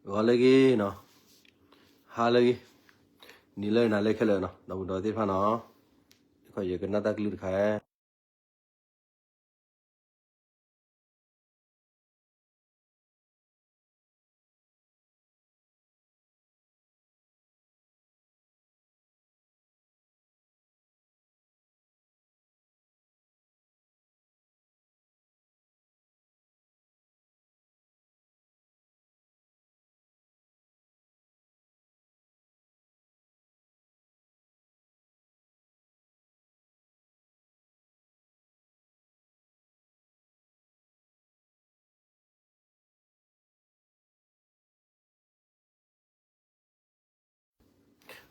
ဂီၤလၢအဂ့ၤနီၤ, ဟါလၢအဂ့ၤ, နံၤလၢနၤလၢခဲလၢာ်နီၤ, ဒီပုၢ်ဒီဝဲၢ်သ့ၣ်တဖၣ်နီၤ, ယကနၣ်တၢ်ကလုၢ်တခါ ဒီ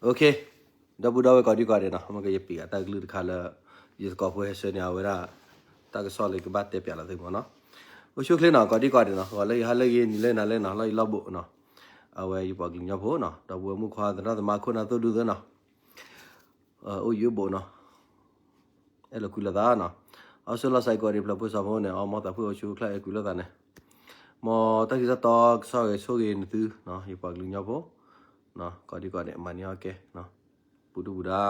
ပုၢ်ဒီဝဲၢ်ကိးဒံကိးဒဲးနီၤ, မ့ၢ်ကယပံးအတၢ်ကလုၢ်တခါလၢ ယသကိးဖိဟဲဆှၢန့ၢ်အဝဲဒၣ် တၢ်ကစီၣ်လၢယကဘၣ်တဲပၠးလီၤသုမ့ၢ်နီၤ, အိၣ်ဆူၣ်ချ့နီၤ, ကိးဒံကိးဒဲးနီၤ, ဂီၤလၢအဂ့ၤ ဟါလၢအဂ့ၤ နံၤလၢနၤလၢနီၤ, လီၢ်ယံၤလီၢ်ဘူးနီၤ, အဝဲယပှၤကလုာ်ကညီဖိနီၤ, ဒီပုၢ်ဝဲၢ်မုၣ်ခွါသရၣ်သမါခိၣ်နၢ်သိၣ်ဒူသၢနီၤ အိၣ်ယံၤအိၣ်ဘူးနီၤ, အဲၣ်လိာ်ကွံလိာ်သးနီၤ, အီစထြ့လယါစဲးကိးဒံဖျၢၣ်ဖိစီၤဖိန့ၣ် အီမီသးဖှံအိၣ်ဆူၣ်အိၣ်ချ့ အဲၣ်ကွံလိာ်သးန့ၣ်, မ်တၢ်ခံးတၢ်တီကစီၣ်ဂ့ၤဆိၣ်ဂ့ၤနသုနီၤ, ယပှၤကလုာ်ကညီဖိ, ကိးဒံကိးဒဲး မၤန့ၢ်အီၣ်ကဲ, ပူၤဒူပူၤဒါ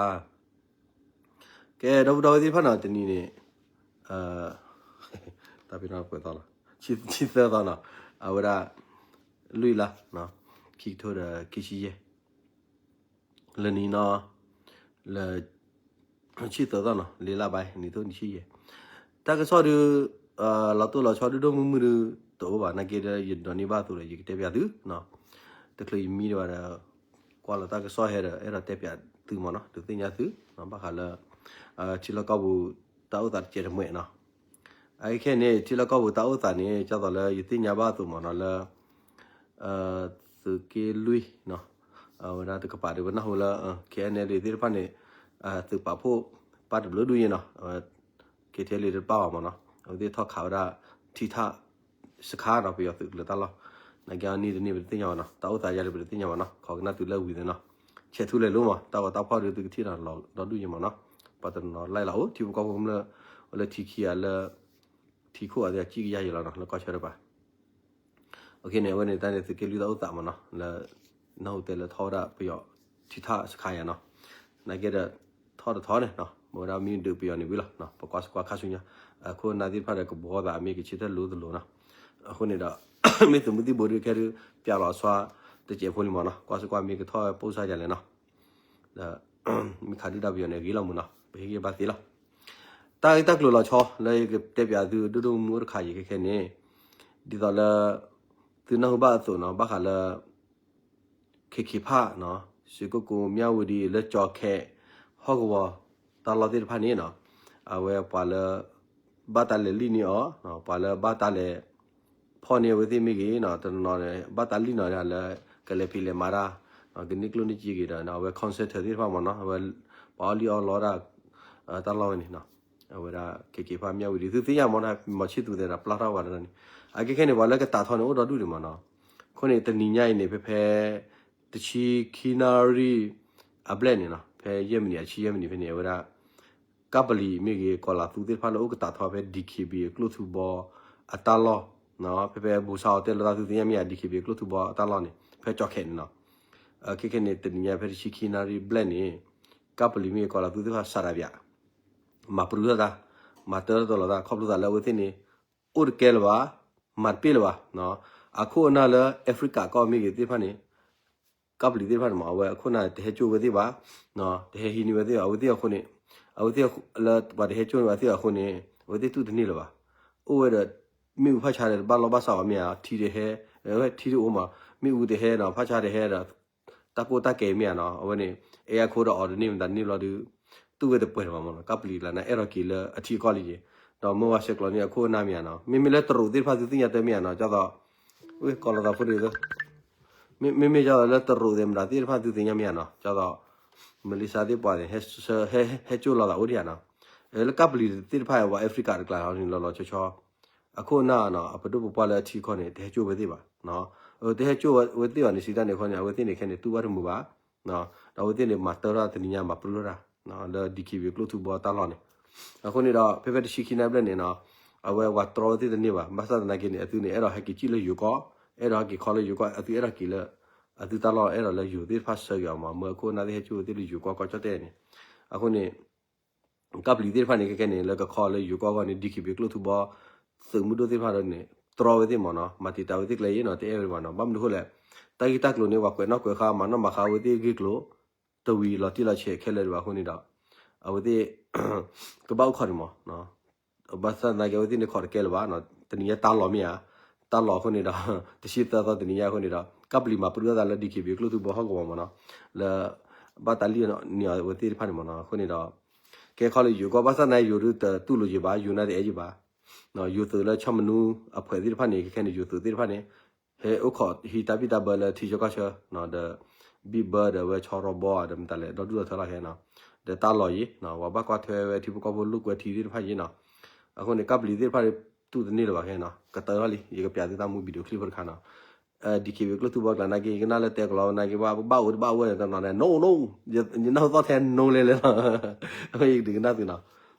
ကဲ ဒီပုၢ်ဒီဝဲၢ်သ့ၣ်တဖၣ်နီၤ, တနံၤန့ၣ် တၢ်ဖဲနီၤပှဲၤသီလီၤ, ဆံသၢသီနီၤ, အဝဲဒၣ် လွံၢ်လါ ခံကထိဒီးခံဆံယဲၢ်, လၢနံၤနီၤ လၢ ဆံသၢသီနီၤ, လ့လါဘၣ် နံၤထိနံၤဆံယဲၢ်, တၢ်ကစီၣ်ဒုး လီၤတိၢ်လီၤဆီဒိၣ်ဒိၣ်မုၢ်မုၢ်ဒုး တအိၣ်ဘၣ်, နာ်က့ဒီး ယဒိးန့ၢ်ဘၣ်အသိးဒီး ယကတဲပၠးသု, တချုးယမံဒီးဘၣ်ဒီး ကွၢ်လီၤတၢ်ကစီၣ်ဟဲဒီး အဲၣ်ဒိးတဲပၠးသုမ့ၢ်နီၤ, ဒုးသ့ၣ်ညါသု ဘၣ်ဃးလၢ ထံလီၢ်ကီၢ်ပူၤ တၢ်အိၣ်သးတစဲးတမှဲးနီၤ, အခဲခဲန့ၣ် ထံလီၢ်ကီၢ်ပူၤတၢ်အိၣ်သးန့ၣ် ဒ်သိးလၢယသ့ၣ်ညါဘၣ်အသိးမ့ၢ်နီၤ လၢ သုးက့လွံၢ်နီၤ, အဝဲဒၣ်တကပၤဒုး ပနၢ်ဟူလၢ ခဲအံၤန့ၣ် လံသ့ၣ်တဖၣ်န့ၣ် သုးပာ်ဖှိၣ်ပၢ်တဘျုးဒူၣ်ယဲနီၤ, ခဲထဲလံတပၣ်ဘၣ်မ့ၢ်နီၤ, အဝဲသ့ၣ်ထီၣ်ခးဝဲဒၣ် ထံထၣ်စခါနီၤ, ပယီၤသုးကလၢၤတၢ်လီၢ်, နာ်က့အန့ၣ်တန့ၢ်ပတသ့ၣ်ညါဘၣ်နီၤ, တၢ်အိၣ်သးယါလၢပတသ့ၣ်ညါဘၣ်နီၤ, ခိးကနၣ်တုၤလၢဝံၤသ့ၣ်နီၤ, ဆဲးထူလဲၤလိမ့ၢ် တၢ်ဂီၤတၢ်ဖီၣ်ဒုးသုကထံၣ်နီၤ လီၤဒီဒူၣ်ယဲမ့ၢ်နီၤ, ပှၤတနီၤလၢ်လီၤအိၣ် ထံဖိကီၢ်ဖိကမျၢၢ် လၢထံခံဂၤလၢ ထံခိၣ်အသးကံၣ်ကယါယဲလီၤနီၤ လၢကီၢ်ဆၢတပၤ အခဲန့ၣ် အဝဲန့ၣ်တၢ်န့ၣ် သုးက့လွံၢ်တၢ်အိၣ်သးမ့ၢ်နီၤ လၢ နၢ်ဟူတဲလၢထီၣ်ဝဲဒၣ်ပယီၤထံထၣ်စခါယါနီၤ, နာ်က့ဒီး ထီၣ်တထီန့ၣ် မ့ၢ်ဝဲဒၣ်မ့ၢ်ဒုးပယီၤန့ၣ်ဝံၤလီၤ ပကွၢ်စကွၢ်ခါဆူညါ, အခိၣ်အနၢ်သ့ၣ်တဖၣ်ဒီးကဘှီသးမ့ၢ်ကဆ့ထၢၣ်လိၤတလိၤနီၤ, အဃိန့ၣ်ဒီး မ့ၢ်သုးမုၢ်သံၣ်ဘိဒုးခဲဒုး ပၠးလီၤအသွါတစဲးဖိလံမ့ၢ်နီၤ, ကွၢ်စကွၢ်မ့ၢ်ကထီၣ်ပိၢ်စၢ်ယါလဲၣ်နီၤ ဒီး မ့ၢ်ခးဒုၣ်ဒါပယီၤန့ၣ် ဂ့ၤလီၤမ့ၢ်နီၤ, ပဟ့ၣ်ဂံၢ်ဘါသ့လီၤ. တၢ်ဂ့ၢ်တၢ်ကျိၤလီၤဆီ လၢယကတဲပၠးသုဒိၣ်ဒိၣ်မုၢ်မုၢ်အိၣ်တခါအံၤခဲခဲန့ၣ်, ဒ်သိးလၢ သုနၢ်ဟူဘၣ်အသိးနီၤ ဘၣ်ဃးလၢ ခ့ခ့ဖၣ်နီၤ, စ့ၢ်ကီးကိးမၠၣ်ဝတံၤ လၢကၠီၤခဲး ဟီၣ်ကဝီၤတၢ်လီၢ်သ့ၣ်တဖၣ်န့ၣ်နီၤ, အဝဲပှၤလၢ ဘၣ်တၢ်လဲၤလံၣ်န့ၢ်အီၤ, ပှၤလၢဘၣ်တၢ်လဲၤ ဖီၣ်န့ၢ်အဝဲသ့ၣ်မ့ၢ်ဂ့ၤနီၤ, တနီၤနီၤန့ၣ် ဘၣ်တၢ်လံၣ်နီၤလၢ ကလဲၤဖံးလဲၤမၤတၢ်, ကန့ၢ်ကျိၣ်န့ၢ်စ့ဂ့ၤဒီး အဝဲ contractor သ့ၣ်တဖၣ်မ့ၢ်နီၤ, အဝဲ ပှၤအီၣ်လံၣ်အီၣ်လီတၢ် တၢ်လီၢ်ဝဲန့ၣ်နီၤ, အဝဲဒၣ် ခ့ခ့ဖၣ် မၠၣ်ဝတံၤ သုသ့ၣ်ညါမ့ၢ်နီၤ, မီၤဆံၣ်သူးသဲးဒီးပျၢ်ထီၣ်ဝဲဒၣ်န့ၣ်, အခဲခဲန့ၣ် ပှၤလၢကတးထီၣ်န့ၣ် အိၣ်ဒီဒူၣ်ဒံးမ့ၢ်နီၤ, အဃိန့ၣ် တနံၤညါအံၤန့ၣ် ဖဲဖဲ တဆံခံနၣ်ရံၣ် အဘျဲၣ်န့ၣ်နီၤ, ဖဲယဲၢ်မံးနံး အဆံယဲၢ်မံးနံးဖဲန့ၣ် အဝဲဒၣ် ကၢ်ပလံၤမ့ၢ်ဂ့ၤ ကီၤလၤသူသ့ၣ်တဖၣ်လၢအိၣ်ကတးထီၣ်ဖဲ DKBA ကျိၣ်ထူဘီအတၢ်လီၢ်, ဖဲဖဲဘူၣ်ဆါအီၤတဲလီၤတၢ်သုသ့ၣ်ညါမ့ၢ်ဧါ DKBA ကျိၣ်ထူဘီအတၢ်လီၢ်န့ၣ် ဖဲကၠီၤခဲးန့ၣ်နီၤ, ခဲခဲန့ၣ် တနံၤညါဖဲတဆံခံနၣ်ရံၣ်ဘျဲၣ်န့ၣ် ကၢ်ပလံၤမ့ၢ်ဂ့ၤ ကီၤလၤသူသ့ၣ်တဖၣ် စးဒးပၠး မၤပြူၤထီၣ်တၢ်, မၤတၢထီၣ်တလီၤတၢ် ခီဖျိသးလၢအဝဲသ့ၣ်န့ၣ် အိၣ်တကဲလၢၤဘၣ်, မၤတပ့ၢ်လၢၤဘၣ်, အခိၣ်အနၢ်လၢ Africa ကီၢ်မ့ၢ်ဂ့ၤသ့ၣ်တဖၣ်န့ၣ် ကၢ်ပလံၤသ့ၣ်တဖၣ်န့ၣ်မ့ၢ် အဝဲအခိၣ်အနၢ်တဟဲကၠိဝဲသ့ၣ်ဘၣ်, တဟဲဟံးန့ၢ်ဝဲသ့ၣ်ဘၣ်, အဝဲသ့ၣ်အဃိန့ၣ်, အဝဲသ့ၣ်လၢပှၤတဟဲကၠိန့ၢ်ဝဲသ့ၣ်အဃိန့ၣ် အဝဲသ့ၣ်တူၢ်တန့ၢ်လၢၤဘၣ်, အိၣ်ဝဲဒီး မ့ၣ်အူဖးဆါဒီးတဘၣ်လီၢ်ဘၣ်စးဘၣ်မ့ၢ်ဧါ, ထံတဟဲ, ထံတအိၣ်မး, မ့ၣ်အူတဟဲဒီး ဖးဆါတဟဲဒီး တၢ်ကိၢ်တၢ်ကဲမ့ၢ်ဧါနီၤ, အဝဲန့ၣ် အဲအခိၣ်ဒီးအီၤတန့ၢ်မတၤန့ၢ်ဘျီဒုး တူၢ်ဝဲတပှဲၤလၢၤဘၣ်မ့ၢ်နီၤ, ကၢ်ပလံၤလၢနအဲၣ်ဒိးက့ၤလၢအထံအကီၢ်လံက့ၤ, ဒီးမ့ၢ်ဝဲစဲးကျိးန့ၣ် အခိၣ်အနၢ်မ့ၢ်ဧါနီၤ, မ့မ့ၢ်လၢတရူးသ့ၣ်တဖၣ်သုသ့ၣ်ညါတမ့ၢ်ဧါနီၤ, ကၠီသီး, ဝဲကီၤလီၤသးဖိတဂ့ၤ, မ့မ့ၢ်ကၠီသီးလၢတရူးသ့ၣ်မတၤသ့ၣ်တဖၣ်သုသ့ၣ်ညါမ့ၢ်ဧါနီၤ, ကၠီသီး, မလ့ၡါသ့ၣ်ပှၤန့ၣ် ဟဲကၠိလီၤသးအိၣ်ဒံးဧါနီၤ, လၢကၢ်ပလံၤသ့ၣ်တဖၣ်ဝဲ Africa တကျါဟီန့ၣ် လီၤလီၤဆီဆီ အခိၣ်အနၢ်နီၤ အပဒိၣ်ပပှၢ်လၢအထံအကီၢ်န့ၣ် တဟဲကၠိဝဲသ့ၣ်ဘၣ်, တဟဲကၠိဝဲသ့ၣ်ဘၣ်န့ၣ် စံးတၢ်န့ၣ်အဃိန့ၣ် အဝဲသ့ၣ်န့ၣ်ခဲန့ၣ် တူၢ်ဘၣ်တမုာ်ဘၣ်, ဒီးအဝဲသ့ၣ်န့ၣ် မၤတၢထီၣ်တနံၤညါမၤပြူၤထီၣ်တၢ် လၢ DKBA ကျိၣ်ထူဘီတၢ်လီၢ်န့ၣ်, အဃိန့ၣ်ဒီး ဖဲဖဲတဆံခံနၣ်ဘျဲၣ်န့ၣ်နီၤ, အဝဲဝၤတြီဝဲသ့ၣ်တန့ၢ်ဘၣ်, ဘၣ်ဆၣ်သနာ်က့န့ၣ် အသုန့ၣ် အဲၣ်ဒိးဟဲက့ၤစံၣ်လၢယိၤကီၢ် အဲၣ်ဒိးဟဲက့ၤခီလၢယိၤကီၢ် အသုအဲၣ်ဒိးက့ၤလၢ အသုတၢ်လီၢ်အဲၣ်ဒိးလၢယိၤသ့ၣ်တဖၣ်ဆှၢက့ၤအီၤမး မ့ၢ်အခိၣ်အနၢ်သ့ၣ်ဟဲကၠိၣ်သ့ၣ်လၢယိၤကီၢ်ကီၢ်ကၠီၣ်တဲၣ်န့ၣ် အဃိန့ၣ် ကပ္ပလီသ့ၣ်တဖၣ်န့ၣ် ခဲခဲန့ၣ် လၢကခီလၢယိၤကီၢ်အဂီၢ်န့ၣ် DKBA ကျိၣ်ထူဘီ သုးမုၢ်ဒိၣ်သ့ၣ်တဖၣ်ဒီးန့ၣ် တြီဝဲသ့ၣ်မးနီၤ မၤတံာ်တာ်ဝဲသ့ၣ်ကျဲယ့ၣ်နီၤ တအဲၣ်ဝဲဘၣ်နီၤ ဘၣ်မနုၤအဃိလဲၣ် တၢ်ဂ့ၢ်တၢ်ကျိၤန့ၣ် ပှၤကွဲးနီၣ်ကွဲးဃါ မၤနီၣ်မၤဃါဝဲသ့ၣ်ဂ့ၢ်ကျိၤ တဝံၤလီၤတံၢ်လီၤဆဲးခဲလၢာ်ဒံးဘၣ်အဃိန့ၣ်ဒီး အဝဲသ့ၣ် ကဘၣ်အိၣ်ခိးန့ၣ်မး ဘၣ်ဆၣ်သနာ်က့ အဝဲသ့ၣ်န့ၣ်ခိးတကဲလၢၤဘၣ်နီၤ တနံၤညါတၢ်လီၤမ့ၢ်ဧါ တၢ်လီၤအဃိန့ၣ်ဒီး တဆံသၢသီတနံၤညါအဃိန့ၣ်ဒီး ကပ္ပလီမၤပတုာ်သးလၢ DKBA ကျိၣ်ထူဘီဟီၣ်ကဝီၤမးနီၤ လၢ ဘၣ်တၢ်လံၣ်န့ၢ်အဝဲသ့ၣ်တဖၣ်န့ၣ်မးနီၤ အဃိန့ၣ်ဒီး ကဲခီလၢယိၤကီၢ် ဘၣ်ဆၣ်သနာ်က့ယိၤဒုးတတူၢ်လိာ်ယံၤဘၣ် ယိၤနၤတအဲၣ်ယံၤဘၣ် ယိၤသုးလၢဆီၣ်မနုၤအဖှဲးသ့ၣ်တဖၣ်န့ၣ် ခဲခဲန့ၣ် ယိၤသုးသ့ၣ်တဖၣ်န့ၣ် ဟဲအိၣ်ခိးဟံးတၢ်ဘံၣ်တၢ်ဘၢလၢထံဆၢကီၢ်ဆၢ ဒီး ဘံၣ်ဘၢဒီးဝဲဆီရီဘီဒီးမတၤလဲၣ် ဒီဒူၣ်ဒီထၢလီၤခဲနီၤ ဒီးတၢ်လီၤယံၤ ပှၤဘၣ်ကွၢ်ထွဲဝဲထံဖိကီၢ်ဖိလိာ်ကွဲထံသ့ၣ်တဖၣ်ယံၤနီၤ အဃိန့ၣ် ကပ္ပလီသ့ၣ်တဖၣ်တူၢ်တန့ၢ်လၢၤဘၣ်ခဲနီၤ ကတၢၢ်ထီၣ်လံ ယကပျးသုတၢ်မူ video clip ဖိတခါနီၤ DKBA ကျိၣ်ထူဘီကျါနာ်က့ ယကနၣ်လၢတဲကလီၤနာ်က့ ဘၣ်အိၣ်တဘၣ်အိၣ်ဝဲတနီၤန့ၣ် no no ယနၢ်ဟူသီၣ်ထဲ no လဲၣ်လဲၣ်လီၤ ယကဒုးကနၣ်သုနီၤ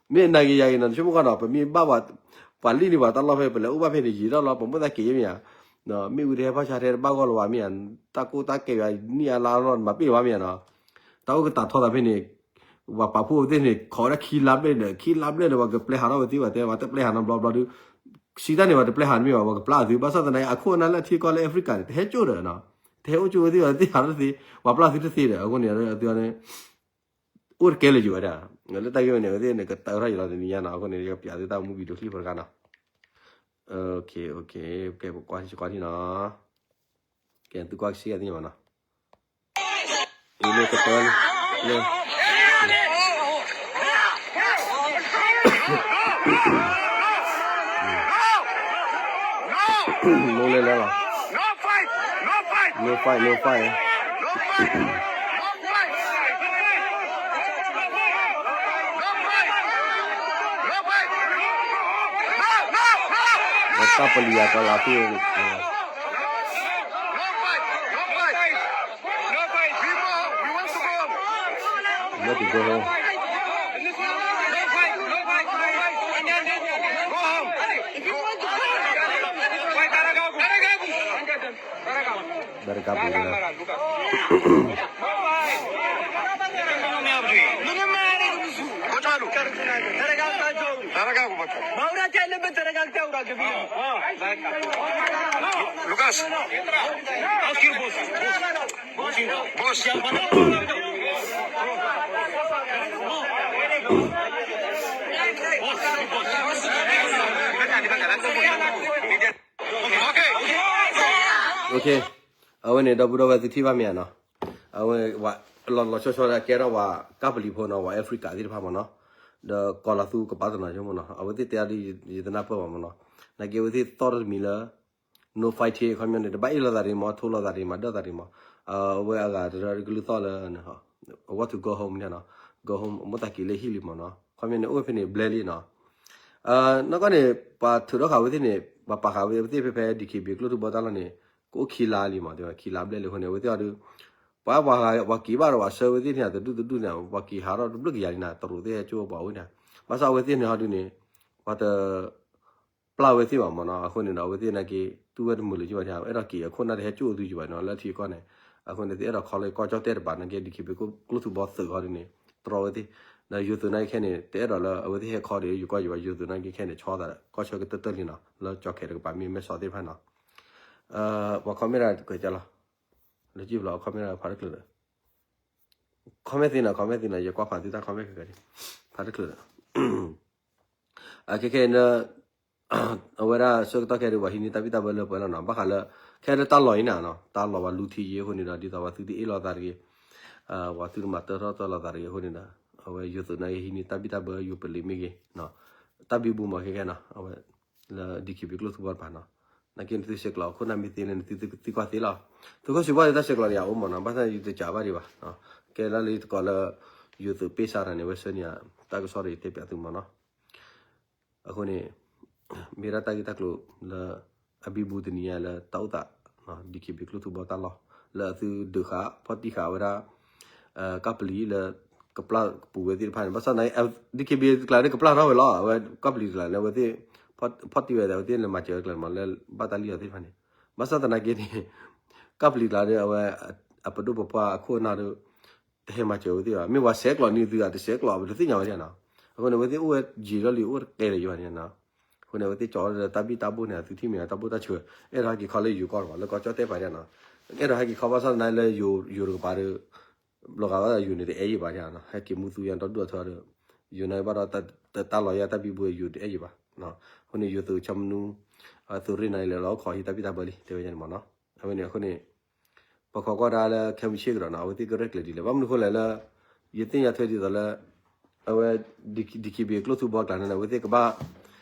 မ့ၢ်နာ်က့ယၤအံၤနီၤ ဆိကမိၣ်ကီးနီၤ ပမ့ၢ်ဘၣ်ပှၤလံၣ်န့ၢ်ပှၤတၢ်လီၢ်ဖဲ ပလဲၤအိၣ်ဘၣ်ဖဲန့ၣ် ယံာ်ထီၣ်လီၤ ပမ့ၢ်သးက့ၤမ့ၢ်ဧါ မ့ၣ်အူတဟဲဖီၣ်ဆါထဲတဘၣ်ဂီၢ်လၢၤဘၣ်မ့ၢ်ဧါ တၢ်ကိၢ်တၢ်ကဲယွၤနံၣ်အလါလီၤ မၤပ့ၢ်လၢၤဘၣ်မ့ၢ်ဧါနီၤ တၢ်အိၣ်ကတၢ်ထီသးဖဲန့ၣ် ပှၤပာ်ဖှိၣ်ဝဲသ့ၣ်န့ၣ် ခိးဝဲဒၣ်ခံလါဘျဲၣ်ဒီး ခံလါဘျဲၣ်ဒီး ပှၤကပျဲဟးထီၣ်ဝဲသ့ၣ်ဘၣ်တဲ ပှၤတပျဲဟးနီတဘျီဘျီဒုး စံးတၢ်န့ၣ် ပှၤတပျဲဟးတမ့ၢ်ဘၣ် ပှၤကပျဲအသုး ဘၣ်ဆၣ်သနာ်က့ အခိၣ်အနၢ်လၢအထံကီၢ်လၢ Africa န့ၣ် တဟဲကၠိၣ်ဒီးနီၤ တဟဲအိၣ်ကၠိၣ်ဝဲသ့ၣ်ဘၣ် သ့ၣ်ဟးထီၣ်တသ့ ပှၤပျဲသုးတသ့ဒီး အဃိန့ၣ် အသုးန့ၣ် အိၣ်တကဲလၢၤယိၤဝဲဒၣ် လၢတၢ်ဂ့ၢ်ဝဲန့ၣ် အဝဲသ့ၣ်န့ၣ် ကတၢၢ်ထီၣ်ယံၤလီၤတနံၤညါနီၤ အဃိန့ၣ် ယကပျးသုတၢ်မူ video clip ဖိတခါနီၤ ကဲ ပကွၢ်ထံ ကွၢ်ထံနီၤ ကဲ သုကွၢ်ကစံးအသ့ၣ်ညါဘၣ်နီၤ လၢကတၢၢ်လံ လၢ လၢလဲၤလီၤ no fight no fight တၢ်ပလံၤယၤကလၤသူ Let it go home. Let it go, baby. Lucas. Boss. Okay. အဝဲန့ၣ် ဒီပုၢ်ဒီဝဲၢ်သုထံၣ်ဘၣ်မ့ၢ်ဧါနီၤ, အဝဲ လီၤလီၤဆီဆီဒၣ်ကဲထီၣ်ပှၤကပ္ပလီဖိနီၤ, ပှၤ Africa သ့ၣ်တဖၣ်မ့ၢ်နီၤ, ဒီးကိးလီၤသူကပာ်တနီၤဆိမ့ၢ်နီၤ, အဝဲသ့ၣ်တဲအီၤဒ်ယတနၢ်ပၢၢ်ဘၣ်မ့ၢ်နီၤ, နာ်က့အဝဲသ့ၣ်သီၣ်တမံၤလၢ no fighting ခီပညီန့ၣ် တဘၣ်အ့ၣ်လိာ်သးဒံးမ့ၢ် ထိလိာ်သးဒံးမ့ၢ် ဒၢၣ်သးဒံးမ့ၢ်, အဝဲအဂၤတရၢကလုၢ်သီၣ်လၢ want to go home န့ၣ်နီၤ, go home အမိၣ်သးက့ၤလၢဟံၣ်လံမ့ၢ်နီၤ, ခီပညီန့ၣ် အိၣ်ဝဲဖဲန့ၣ်ဘျဲလံနီၤ, နီၢ်ကီၢ်န့ၣ် ပှၤထုးထီၣ်ဃာ်ဝဲသ့ၣ်န့ၣ် ပှၤပာ်ဃာ်ဝဲသ့ၣ်ဖဲဖဲ DKBA ကျိၣ်ထူဘီတၢ်လီၢ်န့ၣ် ကအိၣ်ခံလါလံမ့ၢ် ခံလါဘျဲၣ်လံအဃိန့ၣ် အဝဲသ့ၣ်အီၤဒုး ပှၤပှၤက့ၤဘၣ်ဒီးပှၤဆှၢဝဲသ့ၣ်န့ၣ် တဒူၣ်တဒူၣ်န့ၣ် ပှၤက့ၤဟးထီၣ်တဘျုးကယၤလံနီၤ, တရူးသ့ၣ်ဟဲကၠိပှၤဝဲန့ၣ်, ဘၣ်ဆၣ်အဝဲသ့ၣ်န့ၣ်ဟီဒုးန့ၣ် ပှၤတ ပျၢ်ဝဲသ့ၣ်ဘၣ်မ့ၢ်နီၤ, အဃိန့ၣ်ဒီး အဝဲသ့ၣ်နာ်က့ တူၢ်ဝဲတမုာ်လၢၤကဘၣ် အဲၣ်ဒိးက့ၤအခိၣ်နၢ်တဟဲကၠိအသုးကဘၣ်နီၤ လၢထံကီၢ်န့ၣ်, အဃိန့ၣ် သုအဲၣ်ဒိးခီလၢကီၢ်ကၠီၣ်တဲၣ်တဘၣ်နာ်က့ DKBA ကျိၣ်ထူဘီသုးဟီဒုးန့ၣ် တြီဝဲသ့ၣ်, ဒီးယိၤသုးနာ်က့ခဲန့ၣ် တအဲၣ်ဒိးလၢအဝဲသ့ၣ်ဟဲခီဒီးယိၤကီၢ်ယိၤဘၣ် ယိၤသုးနာ်က့ခဲန့ၣ် ဆီသးကီၢ်ဆၢကတၢၢ်တၢၢ်လံနီၤ လၢကၠီၤခဲတကပၤမ့ၢ်မဲၢ်ဆီးသ့ၣ်တဖၣ်နီၤ, ပှၤ comment တၢ်ကွဲးကလီၤ, လၢကံၣ်ဖျိး comment တၢ်ဖးတချုးဒီး comment သ့နီၤ comment သ့နီၤ ယကွၢ်ဖးသုတၢ် comment ခဲကဲန့ၣ် ဖးတချုးဒီး အခဲခဲအံၤ အဝဲဒၣ်ဆၢကတီၢ်ခဲအံၤ ပှၤဟံးန့ၢ်တၢ်ဘံၣ်တၢ်ဘၢလၢပှဲၤလီၤနီၤ, ဘၣ်ဃးလၢ ခဲလၢတၢ်လီၢ်အံၤန့ၣ်နီၤ တၢ်လီၢ်ပှၤလူထံယ့အဃိန့ၣ်ဒီး ဒ်သိးပှၤသုတအ့ၣ်လိာ်သးတဂ့ၤ, ပှၤသုတမၤတၢထီၣ်တၢလိာ်သးတဂ့ၤအဃိန့ၣ်ဒီး အဝဲယိၤသုးနာ်က့ဟံးန့ၢ်တၢ်ဘံၣ်တၢ်ဘၢယိၤပလံးမ့ၢ်ဂ့ၤ, တၢ်ဘံဘူမးခဲခဲနီၤ အဝဲ လၢ DKBA ကျိၣ်ထူဘီတပၤနီၤ, နာ်က့န့ၣ်သုဆဲးကျိး ခိၣ်နၢ်မ့ၢ်သ့န့ၣ် သုသံကွၢ်သ့လီၤ, သုးခိၣ်စံးဘၣ်လၢတၢ်ဆဲးကျိးန့ၣ် ယအိၣ်မ့ၢ်နီၤ, ဘၣ်ဆၣ်ယတစံးဘၣ်ဒံးဘၣ်, ကဲလၢလၢယသကိးလၢ ယိၤသုးပ့ၢ်စါတၢ်န့ၣ် ဝဲဆှၢန့ၢ်ယၤ တၢ်ကစီၣ်ဒီးယတဲပၠးသုမ့ၢ်နီၤ အဃိန့ၣ် မ့ၢ်ဒၣ်တၢ်ဂ့ၢ်တၢ်ကျိၤလၢ အဘံဘူတနံၤညါလၢတၢ်အိၣ်သး DKBA ကျိၣ်ထူဘီတၢ်လီၢ် လၢအသုဒုးဃာ် ဖီၣ်တံၢ်ဃာ်ဝဲဒၣ် ကပ္ပလီလၢ ကပျၢ်ကပူၤဝဲသ့ၣ်တဖၣ်န့ၣ် ဘၣ်ဆၣ်သနာ်က့ DKBA တကျါန့ၣ် ကပျၢ်ထီၣ်ဝဲလီၤ, အဝဲကပ္ပလီတကျါန့ၣ် အဝဲသ့ၣ် ဖီၣ်တံၢ်ဝဲဒၣ် အဝဲသ့ၣ်လဲၤမၤစၢၤတကျါန့ၣ်မး လၢဘၣ်တၢ်လံၣ်အီၤသ့ၣ်တဖၣ်န့ၣ် ဘၣ်ဆၣ်သနာ်က့န့ၣ် ကပ္ပလီကျါဒီး အဝဲ အပဒိၣ်ပပှၢ်အခိၣ်အနၢ်ဒီး တဟဲမၤစၢၤဝဲသ့ၣ်ဘၣ်. မ့ၢ်ပှၤဆဲးကျိးန့ၢ်သုဧါ တဆဲးကျိး ပတသ့ၣ်ညါဝဲဒၣ်နီၤ. အဃိန့ၣ် အဝဲသ့ၣ်အိၣ်ဝဲယံာ်လီၤလံ အိၣ်တကဲလၢၤယၤန့ၣ်နီၤ. အဃိန့ၣ် အဝဲသ့ၣ်ကၠီဒီးတၢ်ဘံၣ်တၢ်ဘိၣ်န့ၣ် အသုထံၣ်မ့ၢ်တၢ်ဘိၣ်တၢ်ဆၢ အဲၣ်ဒိးဟဲက့ၤခီလၢယိၤကီၢ်လီၤ လၢကီၢ်ကၠီၣ်တဲၣ်ပၤဒၣ်နီၤ. အဲၣ်ဒိးဟဲက့ၤခီဘၣ်ဆၣ်သနာ်က့လၢယိၤ ယိၤတကပၤဒီး လီၤဂာ်ဘၣ်ဒီးယိၤန့ၣ် တအဲၣ်ယံၤဘၣ်န့ၣ်နီၤ. ဟဲက့ၤမူသူယါဒီဒူၣ်အထၢဒီး ယိၤန့ၣ်ဘၣ်ဒီး တၢ်လီၤယါတၢ်ဘံဘူယိၤတအဲၣ်ယံၤဘၣ်. အဃိန့ၣ် ယိၤသုးဆီမနုၤ သုးရ့ၣ်နၤအံၤလဲၤလီၤအိၣ်ခိးဟံးတၢ်ဘံၣ်တၢ်ဘၢလံ တဲဝဲန့ၣ်မ့ၢ်နီၤ. အဝဲန့ၣ်အဃိန့ၣ် ပခိးကွၢ်ဒၣ်လၢခဲမုၢ်ဆ့ၣ်ကဒီးနီၤ အဝဲသ့ၣ်ကရဲၣ်ကျဲၤဒ်လဲၣ် ဘၣ်မနုၤဃိလဲၣ်လၢ ယသ့ၣ်ညါထွဲဒ်သိးလၢ အဝဲ ဒီကံဘံၣ် ကျိၣ်ထူဘီကျါန့ၣ် အဝဲသ့ၣ်ကဘၣ်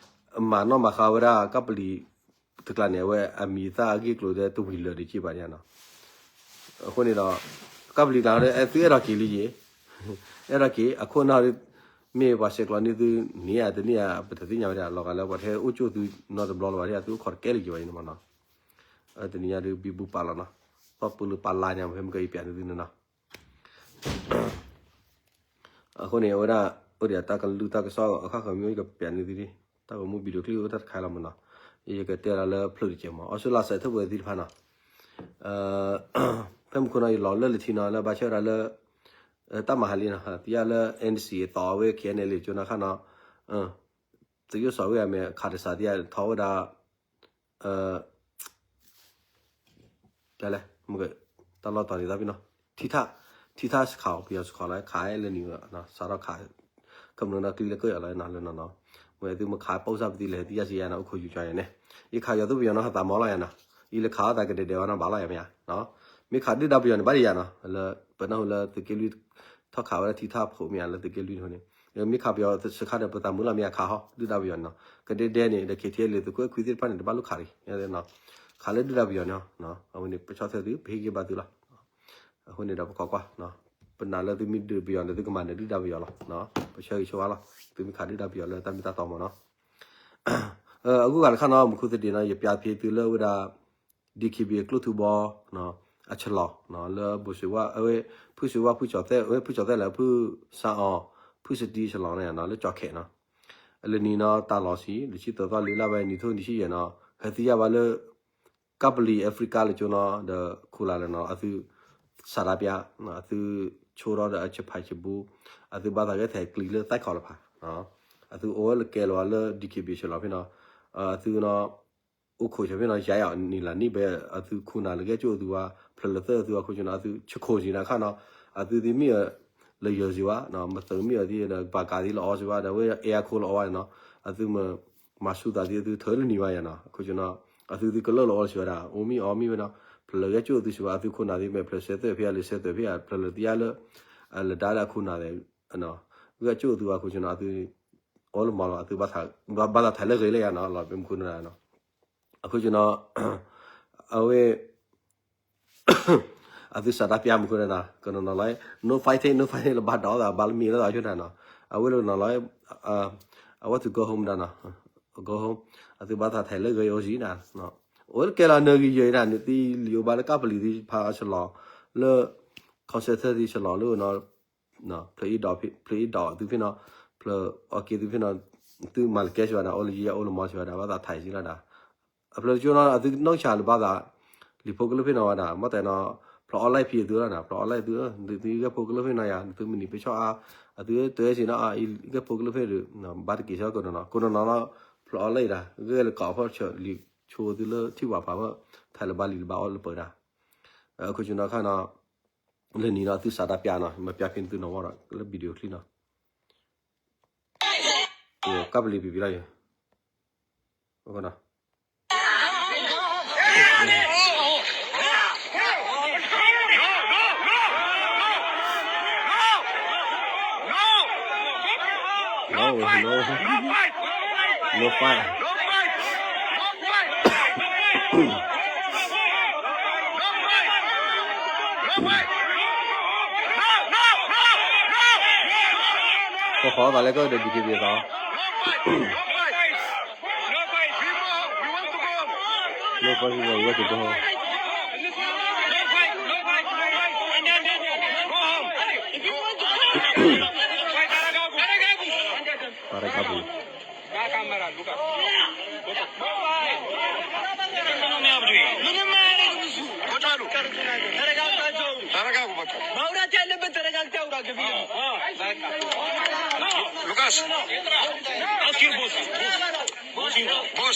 မၤနီၣ်မၤဃါဝဲဒၣ်ကပ္ပလီတကျါန့ၣ် အဝဲအမံၤသၣ်အဂ့ၢ်အကျိၤဒီးတဝံၤလၢာ်ဒံးက့ဘၣ်န့ၣ်နီၤ. အဃိန့ၣ်ဒီး ကပ္ပလီကျါဒီး အဲၣ်သုအဲၣ်ဒိးက့ၤလံယ့ၤ အဲၣ်ဒိးက့ၤ အခိၣ်အနၢ် မ့ၢ်ပှၤဆဲးကျိးန့ၢ်သုန့ၣ်ဧါတန့ၢ်ဧါ ပတသ့ၣ်ညါဝဲဒၣ် လီၤဂာ်လၢပှၤတဟဲအိၣ်ကၠိၣ်သုနီတဘျီလၢၤဘၣ် သုအိၣ်ခိးတကဲလၢၤယံၤဘၣ်န့ၣ်မ့ၢ်နီၤ. တနံၤညါဒုးဘံဘူပာ်လီၤနီၤ သီၣ်ပူၤလၢပာ်လါညါ ဖဲမ့ၢ်ကယပျးန့ၢ်သုန့ၣ်နီၤ. အဃိန့ၣ် အဝဲဒၣ် အိၣ်ဒီးတၢ်ကလုၢ်တၢ်ကစီၣ်အခါဃၢၤမ့ၢ်ကပျးန့ၢ်သုဒ် တၢ်ဂီၤမူ video clip အိၣ်တၢ်တခါလီၤမ့ၢ်နီၤ. ယကတဲလီၤလၢဖျၢၣ်တကဲးမး အီစထြ့လယါစဲးထၢၣ်ပှဲၤသ့ၣ်တဖၣ်နီၤ. ဖဲမုၢ်ခိၣ်နီၤ ယလီၤလၢလၢထံနီၤ လၢဘၣ်ဆၣ်ဝဲဒၣ်လၢ တၢ်မၤဟးလံနီၤ သံယါလၢ N C အသီဝဲ K N L A ကၠိနီၤခါနီၤ သုးယိၣ်စီၤဝဲအမဲာ်ခးတစးသံယါထီၣ်ဝဲဒၣ် လဲၣ် တၢ်လီၢ်တီၤန့ၣ်သးပ့ၤနီၤ ထံထၣ် ထံထၣ်စခးအီၤ ပယီၤစခးလီၤ ခးလၢနံၤ စးထီၣ်ခး ကမျၢၢ်နီၣ်ကျံလၢကၢၢ်ယၤလီၤနီၤလၢနီၤနီၤ ဝဲသုမ့ၢ်ခးပိၢ်စၢ်ပသံလဲၤသံယါစံယါနီၤ အိၣ်ခိးယူၤကၠီယါန့ၣ် ယခးယီၤသုပယီၤနီၤ ဟးသးမီၤလီၤယါနီၤ ယလၢခးအီၣ်သးကဒဲဒဲဝဲနီၤ ဘၣ်လီၤယါမ့ၢ်ဧါ မ့ၢ်ခးဒုၣ်ဒါပယီၤန့ၣ် ဘၣ်ဒံးယါနီၤ လၢပနၢ်ဟူလၢသုးက့လွံၢ် ထီၣ်ခးဝဲဒၣ်ထံထၣ်ဖိးမ့ၢ်ဧါ လၢသုးက့လွံၢ်န့ၣ် မ့ၢ်ခးပယီၤစခါဒီး ပသးမုာ်လီၤမ့ၢ်ဧါ ခးဟီ ဒုၣ်ဒါပယီၤနီၤ ကဒဲဒဲန့ၣ် ဒီး K T L A သုးခိၣ်အဲၣ်ခွံသ့ၣ်တဖၣ်န့ၣ် တဘၣ်လိၣ်ခးရံၤ ခးလၢဒုၣ်ဒါပယီၤန့ၣ် အဝဲန့ၣ် ပဆီၣ်ထွဲသု ပဟ့ၣ်ဂံၢ်ဘါသုလီၤ အဃိန့ၣ်ဒီးပခိးကွၢ် ပနာ်လၢသုမ့ၢ်ဒုးပယီၤန့ၣ် သုကမၤနၢၤဒုၣ်ဒါပယီၤလီၤ ပဆၢဂ့ၤဆၢဝါလီၤ သုမ့ၢ်ခးဒုၣ်ဒါပယီၤလၢတၢ်မ့ၢ်တၢ်တီမ့ၢ်နီၤ အဂုၤအဂၤတခါနီၤ မူခိၣ်သဒ့နီၤ ယပျးဖဲသုလၢဝဲဒၣ် ဒီကံဘံၣ်အကျိၣ်ထူဘီ အဆလီၤ လၢဘိၣ်စ့ဝါ ဖုၣ်စ့ဝါဖုၣ်ကၠီၤသဲၣ် ဖုၣ်ကၠီၤသဲၣ်လၢဖုၣ်စါအီၤ ဖုၣ်စတံအဆလီၤန့ၣ်နီၤ လၢကၠီၤခဲးနီၤ လၢနံၤနီၤ တၢ်လီၤဆံး လၢဆံသၢသီလံလၢဝဲနံၤထိၣ်နံၤဆံယဲၢ်နီၤ ဟဲသံယါဘၣ်လၢ ကပ္ပလီ Africa လၢကၠိနီၤ ဒီးခိလၢ်လၢနီၤ အသု စးဒၣ်ပျၢ် အသုဆိထီၣ်ဒီးအဆဖးဆဘူ အသုဘၣ်သးဂဲၤထဲကျံလၢသၣ်ခီလၢဖး အသုအိၣ်ဝဲလၢကဲလီၤလၢ ဒီကံဘံၣ် ဆလီၤဖဲနီၤ အသုနီၤ အိၣ်ခိးဆၢဖဲနီၤ ယါအီၤနံၤလၢနံၤဘဲ အသုခိၣ်နၢ်လၢကဲကၠိၣ်အသုဝဲ ဖျၢၣ်လၢသၢသုအခိၣ်ကၠိၣ်နီၤ အသုဆခိၣ်စံးနၤခါနီၤ အသုသ့မ့ၢ်အ လၢယၢၤစံးဝဲ မၤသၢမ့ၢ်အီၤသ့ဒီး ဘၣ်ကးသ့လၢအီစံးဝဲဒီး ဝဲအဲအခိၣ်လၢအီဝဲနီၤ အသုမၤ မၤဆူၣ်သးသ့ အသုထၢလၢနံၤဝဲယါနီၤ အခိၣ်ကၠိၣ်နီၤ အသုသုကလၢာ်လၢအီစံးဝဲဒၣ် အိၣ်မ့ၢ်အီမ့ၢ်ဝဲနီၤ ဖျၢၣ်လၢဂဲၤကၠိၣ်အသုစံးဝဲ အသုခိၣ်နၢ်သ့ မ့ၢ်ဖျၢၣ်စဲးသွဲၣ်ဖဲယါ လၢစဲးသွဲၣ်ဖဲယါ ဖျၢၣ်လၢသံယါလၢ လၢဒါလၢအခိၣ်နၢ်သ့ ဂဲၤကၠိၣ်အသုအခိၣ်ကၠိၣ်နီၤ အသု အိၣ်လၢမီၤလီၤ အသု ဘၣ်သးထဲးလၢဂ့ၤလၢယါနီၤ လီၤပမူခိၣ်နီၤ အခိၣ်ကၠိၣ်နီၤ အဝဲ အသုစးဒၣ်ပျၢ်မူခိၣ်နီၤ ကနီၤနီၤလီၤ no fighting no fighting လၢဘၣ်ဒီးသးဘၣ်လၢမံၤလၢသးဆိဒၣ်နီၤ အဝဲလၢကနီၤလီၤ I want to go home ဒၣ်နီၤ go home အသုဘၣ်သးထဲးလၢဂ့ၤအိၣ်စံဒၣ် အိၣ်တကဲလီၤနဂံၢ်ယဲၢ်ဒၣ်န့ၣ် သံလံာ်အိၣ်ဘၣ်လၢကပ္ပလီသ့ၣ်တဖၣ်အဆလီၤ လၢ concert သ့ၣ်ဆလီၤလၢနီၤ ဖျၢၣ်အ့ၣ်ဒိး ဖျၢၣ်အ့ၣ်ဒိးသုဖဲနီၤ ဖျၢၣ်အီက့သုဖဲနီၤ သုမၤလကဲစံးဝဲဒၣ် အိၣ်လၢယံၤအိၣ်လၢမီၤစံးဝဲဒၣ် ဘၣ်သးထဲးစံလီၤဒၣ် အဖျၢၣ်ကၠိနီၤ အသုနီၢ်ကစၢ်လၢဘၣ်သး လံာ်ဖိကလၢဖဲနီၤဝဲဒၣ် မ့ၢ်တဲနီၤ ဖျၢၣ်အီလဲၣ်ဖံးအသုလီၤနီၤ ဖျၢၣ်အီလဲၣ်သု သုဂဲၤဖိကလၢဖဲနီၤယါ သုမုၢ်နံၤပဆီၣ်အါ အသုတၢ်စံးနီၤ အဂဲၤဖိကလၢဖဲဒုး ဘၣ်တက့ၤဆၢကနီၤနီၤ ကနီၤနီၤလီၤ ဖျၢၣ်အီလဲၣ်ဒၣ် ဂဲၤလၢကီၢ်ဖီၣ်ဆၢလံာ်ဆိသုလၢထံၣ်ဝဲဖးမၢ ထဲးလၢဘၣ်လံာ်လၢဘၣ်အီၣ်လၢပၢၤဒၣ် အခိၣ်ကၠိနီၤခါနီၤ လၢနံၤနီၤ သုစးဒၣ်ပျၢ်နီၤ မၤပျၢ်ဖဲန့ၣ်သုနီၤဝဲဒီး လၢ video clip နီၤ ကပ္ပလီပံၤပံၤလီၤယ No, no, no fight. ကဃီသးလဲၣ်ကဒီး ဒီက့ဘ့ၣ်သး No fight, we want to go home. Para kapu. Lucas, vos, vos, vos.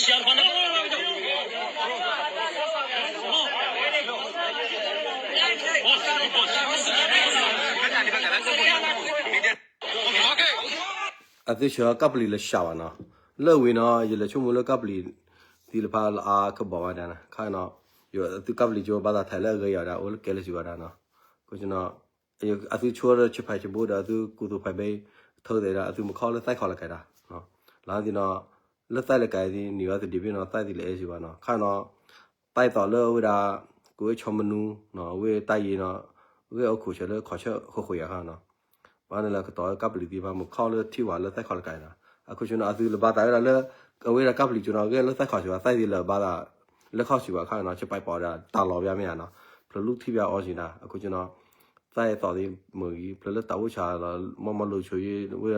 အသုဆှၢ ကပ္ပလီလၢၡးဘၣ်နီၤ, လၢဝံၤနီၤ ယလဲၤဆိကမိၣ်လၢကပ္ပလီသ့ၣ်တဖၣ်လၢအါကဘီဝဲဒၣ်နီၤ, ခါနီၤ, ယသုကပ္ပလီကၠိဘၣ်သးထဲးလၢအဂ့ၤယၤဝဲဒၣ် အိၣ်လၢကဲလၢာ်စံးဝဲဒၣ်နီၤ, အဃိနီၤ, အသုဆိဒီးဆဲးဖးဆဲးဘိဒီး အသုကူသိးဖးဘ့ ထၢသဲးဒီး အသုမုၢ်ခီလၢသးခီလၢကဲဒၣ်, လၢသ့ၣ်နီၤ, လၢသးလၢကဲသ့ၣ် နံၤဝဲသဒံးဘ့ၣ်နီၤ သးသ့ၣ်လၢအဲၣ်စံးဘၣ်နီၤ, ခါနီၤ, သးအသိးလၢအဝဲဒၣ် ကဝဲၢ်ဆီမနူၤ, အဝဲတၢ်ယံၤနီၤ, ဂဲၤအိၣ်ခိးဆၢလၢခီၣ်ဆၢဃိဃိယၤခါနီၤ, ဘၣ်န့ၣ်လၢကတီၤကပ္ပလီသ့ၣ်တဖၣ် မုၢ်ခီလၢထံၣ်ဝဲလၢသးခီလၢကဲနီၤ, အဃိနီၤ အသုလၢဘၣ်သးဝဲဒၣ်လၢ အဝဲဒၣ်ကပ္ပလီကၠိနီၤ ဂဲၤလၢသးခီၣ်ဆၢဘၣ် သးသ့ၣ်လၢဘၣ်သး လၢခီၣ်ဆၢဘၣ်ခါနီၤ ဆဲးပာ်ပီၤဒီးတၢ်လီၤဘၣ်မ့ၢ်ဧါနီၤ, ဖျိးလူထံၣ်ဘၣ်အီၤစံးနီၤ, အဃိနီၤ, သးအသိးသ့ၣ်မုၢ်ဂံၤ ဖျိးလၢတၢ်အိၣ်ဆါလီၤ မီၢ်မီၢ်လိၤဆိယ့ ဝဲ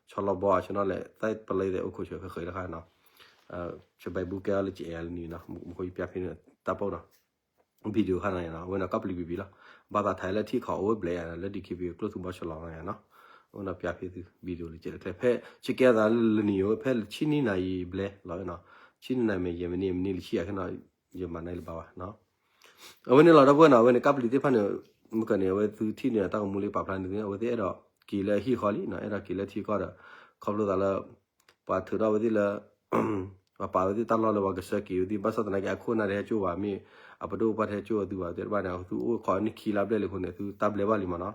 ဆီလီၤဘီအဆၢနီၤလဲၣ် သးပလီသ့ၣ်အိၣ်ခိးဆၢဃဲဃဲလၢခါနီၤ, ဆဲးဘၣ်ဘူကဲအီၤလၢကအဲၣ်လၢနံၤနီၤ မူခိၣ်ယပျၢ်ဖဲန့ၣ်တၢ်ပိၢ်နီၤ video ခါနီၤနီၤ အဝဲနီၤ ကပ္ပလီပံၤပံၤလီၤ, ဘၣ်သးထဲးလၢထံၣ်ခီၣ်အိၣ်ဝဲဘျဲၣ်နီၤ လၢ DKBA ကျိၣ်သူဘီဆလီၤနီၤနီၤ, အဝဲနီၤပျၢ်ဖဲသု video လၢကဲတချဲ ဖဲဆ့ကဲသးလၢလၢနံၤဝဲ ဖဲဆံနံၤနၤယံၤဘျဲၣ်လီၤနီၤ, ဆံနံၤနၤမ့ၢ်ယဲၢ်မံးနံး မံးနံးလၢဆံယဲၢ်ခဲနီၤ, ယမၤန့ၢ်လၢၤဘၣ်ဘၣ်နီၤ, အဝဲန့ၣ်လီၤ ဒီပုၢ်ဝဲၢ်နီၤ အဝဲန့ၣ် ကပ္ပလီသ့ၣ်တဖၣ်န့ၣ် မ့ၢ်ကန့ၣ် အဝဲသုထံၣ်န့ၣ် တၢ်ကမူလၢပာ်ဖျါန့ၣ် အဝဲသ့ၣ်အဲၣ်ဒိးက့ၤလၢအဟံၣ်ဃီလံနီၤ အဲၣ်ဒိးက့ၤလၢထံကီၢ်ဒီး ခီဖျိသးလၢ ပှၤထုးထီၣ်ဝဲသ့ၣ်လၢ ပှၤပာ်ဝဲသ့ၣ်တၢ်လီၢ်လၢပှၤကဆှၢက့ၤဝဲသ့ၣ် ဘၣ်ဆၣ်သနာ်က့အခိၣ်အနၢ်တဟဲကၠိၣ်ဘၣ် မ့ၢ်အပဒိၣ်ပပှၢ်တဟဲကၠိၣ်ဝဲသုဘၣ်သ့ၣ်တဖၣ်န့ၣ် သုအိၣ်ခိးနံၣ်ခံလါဘျဲၣ်လံအဃိန့ၣ် သုတၢ်ဘျဲဘၣ်လံမ့ၢ်နီၤ,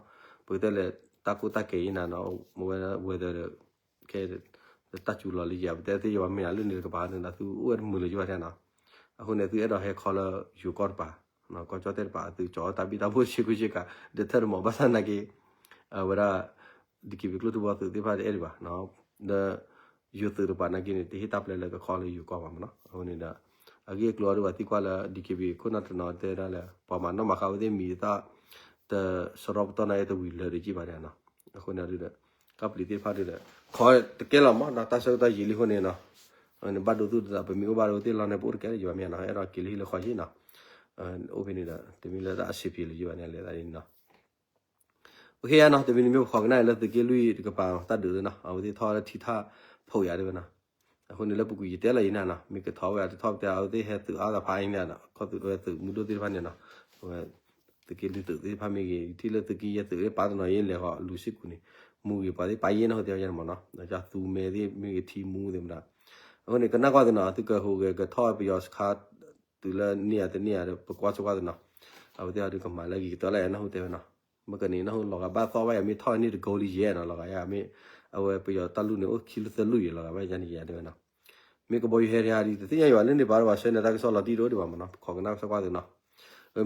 ပကတဲလဲၣ် တၢ်ကိၢ်တၢ်ကဲအံၤနၤနီၤ မ့ၢ်ဝဲ weather ဒီး ခဲ တၢ်စူၤလီၤလံယၤ ပတဲသ့ယဘၣ်မ့ၢ်ဧါ လၢန့ၣ်တကပၤန့ၣ်ဒီး သုအိၣ်ဝဲတမုာ်လၢၤယဘၣ်ထဲနီၤ, အဃိန့ၣ် သုအဲၣ်ဒိးဟဲခီလၢယိၤကီၢ်တပၤ ကီၢ်ကၠီၣ်တဲၣ်တပၤ သုကၠီတၢ်ဘံၣ်တၢ်ဘိဆ့ကူဆ့ကၤ ဒၢးထၢၣ်တမီၤ ဘၣ်ဆၣ်သနာ်က့ အဝဲဒၣ် DKBA ကျိၣ်ထူဘီသုးသ့ၣ်တဖၣ်တအဲၣ်ဒံးဘၣ်, ဒီး ယိၤသုးတပၤနာ်က့န့ၣ် တဟ့ၣ်တၢ်ပျဲလၢကခီလၢယိၤကီၢ်ဘၣ်မ့ၢ်နီၤ, အဃိန့ၣ်ဒီး အဂ့ၢ်အကျိၤအဒိဘၣ်သံကွၢ်လၢ DKBA ခိၣ်နၢ်တနီၤတဲဒၣ်လၢ ပှၤမၤနီၣ်မၤဃါဝဲသ့ၣ်မံၤသၣ် တစရီပတီၢ်နာ်က့တဝံၤလၢာ်ဒံးကံဘၣ်ဒဲးနီၤ, အဃိန့ၣ်ဒီး ကပ္ပလီသ့ၣ်တဖၣ်ဒီး ခီတကဲလီၤမးနီၤ တၢ်ဆၢကတီၢ်ယံာ်လံအဃိန့ၣ်နီၤ, ဘၣ်ဒိသူၣ်ဒိသး ပမ့ၢ်အိၣ်ဘၣ်ဒိသ့ၣ်လီၤန့ၣ် ပအိၣ်တကဲလၢၤယဘၣ်မ့ၢ်ဧါနီၤ, အဲၣ်ဒိးက့ၤလၢဟံၣ်လၢဃီယံာ်နီၤ, အိၣ်ဖဲန့ၣ်ဒီး တမ့ၢ်လၢတၢ်အဆံးဖံးလၢၤယဘၣ်န့ၣ် လဲၤသးဒ်န့ၣ်နီၤ ပဃ့ယါနီၤ တမံၤတမံၤပခိးကနၣ်လၢသုးက့လွံၢ်တကပၤ တၢ်ဒုးသ့ၣ်နီၤ အဝဲသ့ၣ်ထီၣ်လၢထံထၣ်ဖီၣ်ယၤဒ်ဝဲနီၤ, အဃိန့ၣ်လၢပူၤကွံာ်ယတဲလီၤယံၤနၤနီၤ မ့ၢ်ကထီၣ်ဝဲအတထီၣ်ပတဲ အဝဲသ့ၣ်ဟဲသုးအါသးဖးအံၤန့ၣ် ခီသုးဝဲသုးမုၢ်ဒိၣ်သ့ၣ်တဖၣ်န့ၣ်နီၤ, အဝဲ သုးက့လွံၢ်သုးသ့ၣ်တဖၣ်မ့ၢ်ဂ့ၤ ထံၣ်လၢသုးက့ယဲၢ်သုးလၢပာ်တနီၤယဲၢ်လဲၤဃီၤလူၤစ့ၢ်ကီးန့ၣ် မူဂ့ၤပှၤသ့ၣ်ပာ်ယဲၢ်နီၢ်ဟိသ့ၣ်တဖၣ်ယါန့ၣ်မ့ၢ်နီၤ, ဒီးကၢ်သူမဲသ့ၣ်မ့ၢ်ဂ့ၤထံမူသ့ၣ်မတၤ, အဃိန့ၣ် ကနၣ်ကွၢ်သ့ၣ်နီၤ သုကဟူးဂဲၤကထီၣ်ပယီၤစခါ တုၤလၢန့ၢ်ယၤတန့ၢ်ယၤဒီး ပကွၢ်ဆိကွၢ်သ့ၣ်နီၤ, အဝဲသ့ၣ်ဟီဒုးကမၤလၢအဂ့ၤကတၢၢ်လၢနီၢ်ဟိတဲဝဲနီၤ, မ့ၢ်ကန့ၣ်နီၢ်ဟိလီၤဂာ်ဘၣ်သီဘၣ်ယၤမ့ၢ်ထီၣ်န့ၢ်တကိးလံယဲၢ်နီၤ လီၤဂာ်ယၤမ့ၢ် အဝဲပယီၤတၢ်လူၢ်န့ၣ် အိၣ်ခံလုၢ်သၢလုၢ်ယဲၢ်လီၤဂာ်ဘၣ်ယၤန့ၣ်ယဲၢ်တဲဝဲနီၤ, မ့ၢ်ကဘီယူၤဟဲတဟါဒ် တသ့ၣ်ညါယွၤလၢန့ၣ်ဘၣ်ဒီး ပှၤဆှၢန့ၢ်တၢ်ကစီၣ်လီၤတံၢ်တအိၣ်ဒံးဘၣ်မ့ၢ်နီၤ ပခိးကနၣ်ကစီၣ်ကွၢ်သ့ၣ်နီၤ,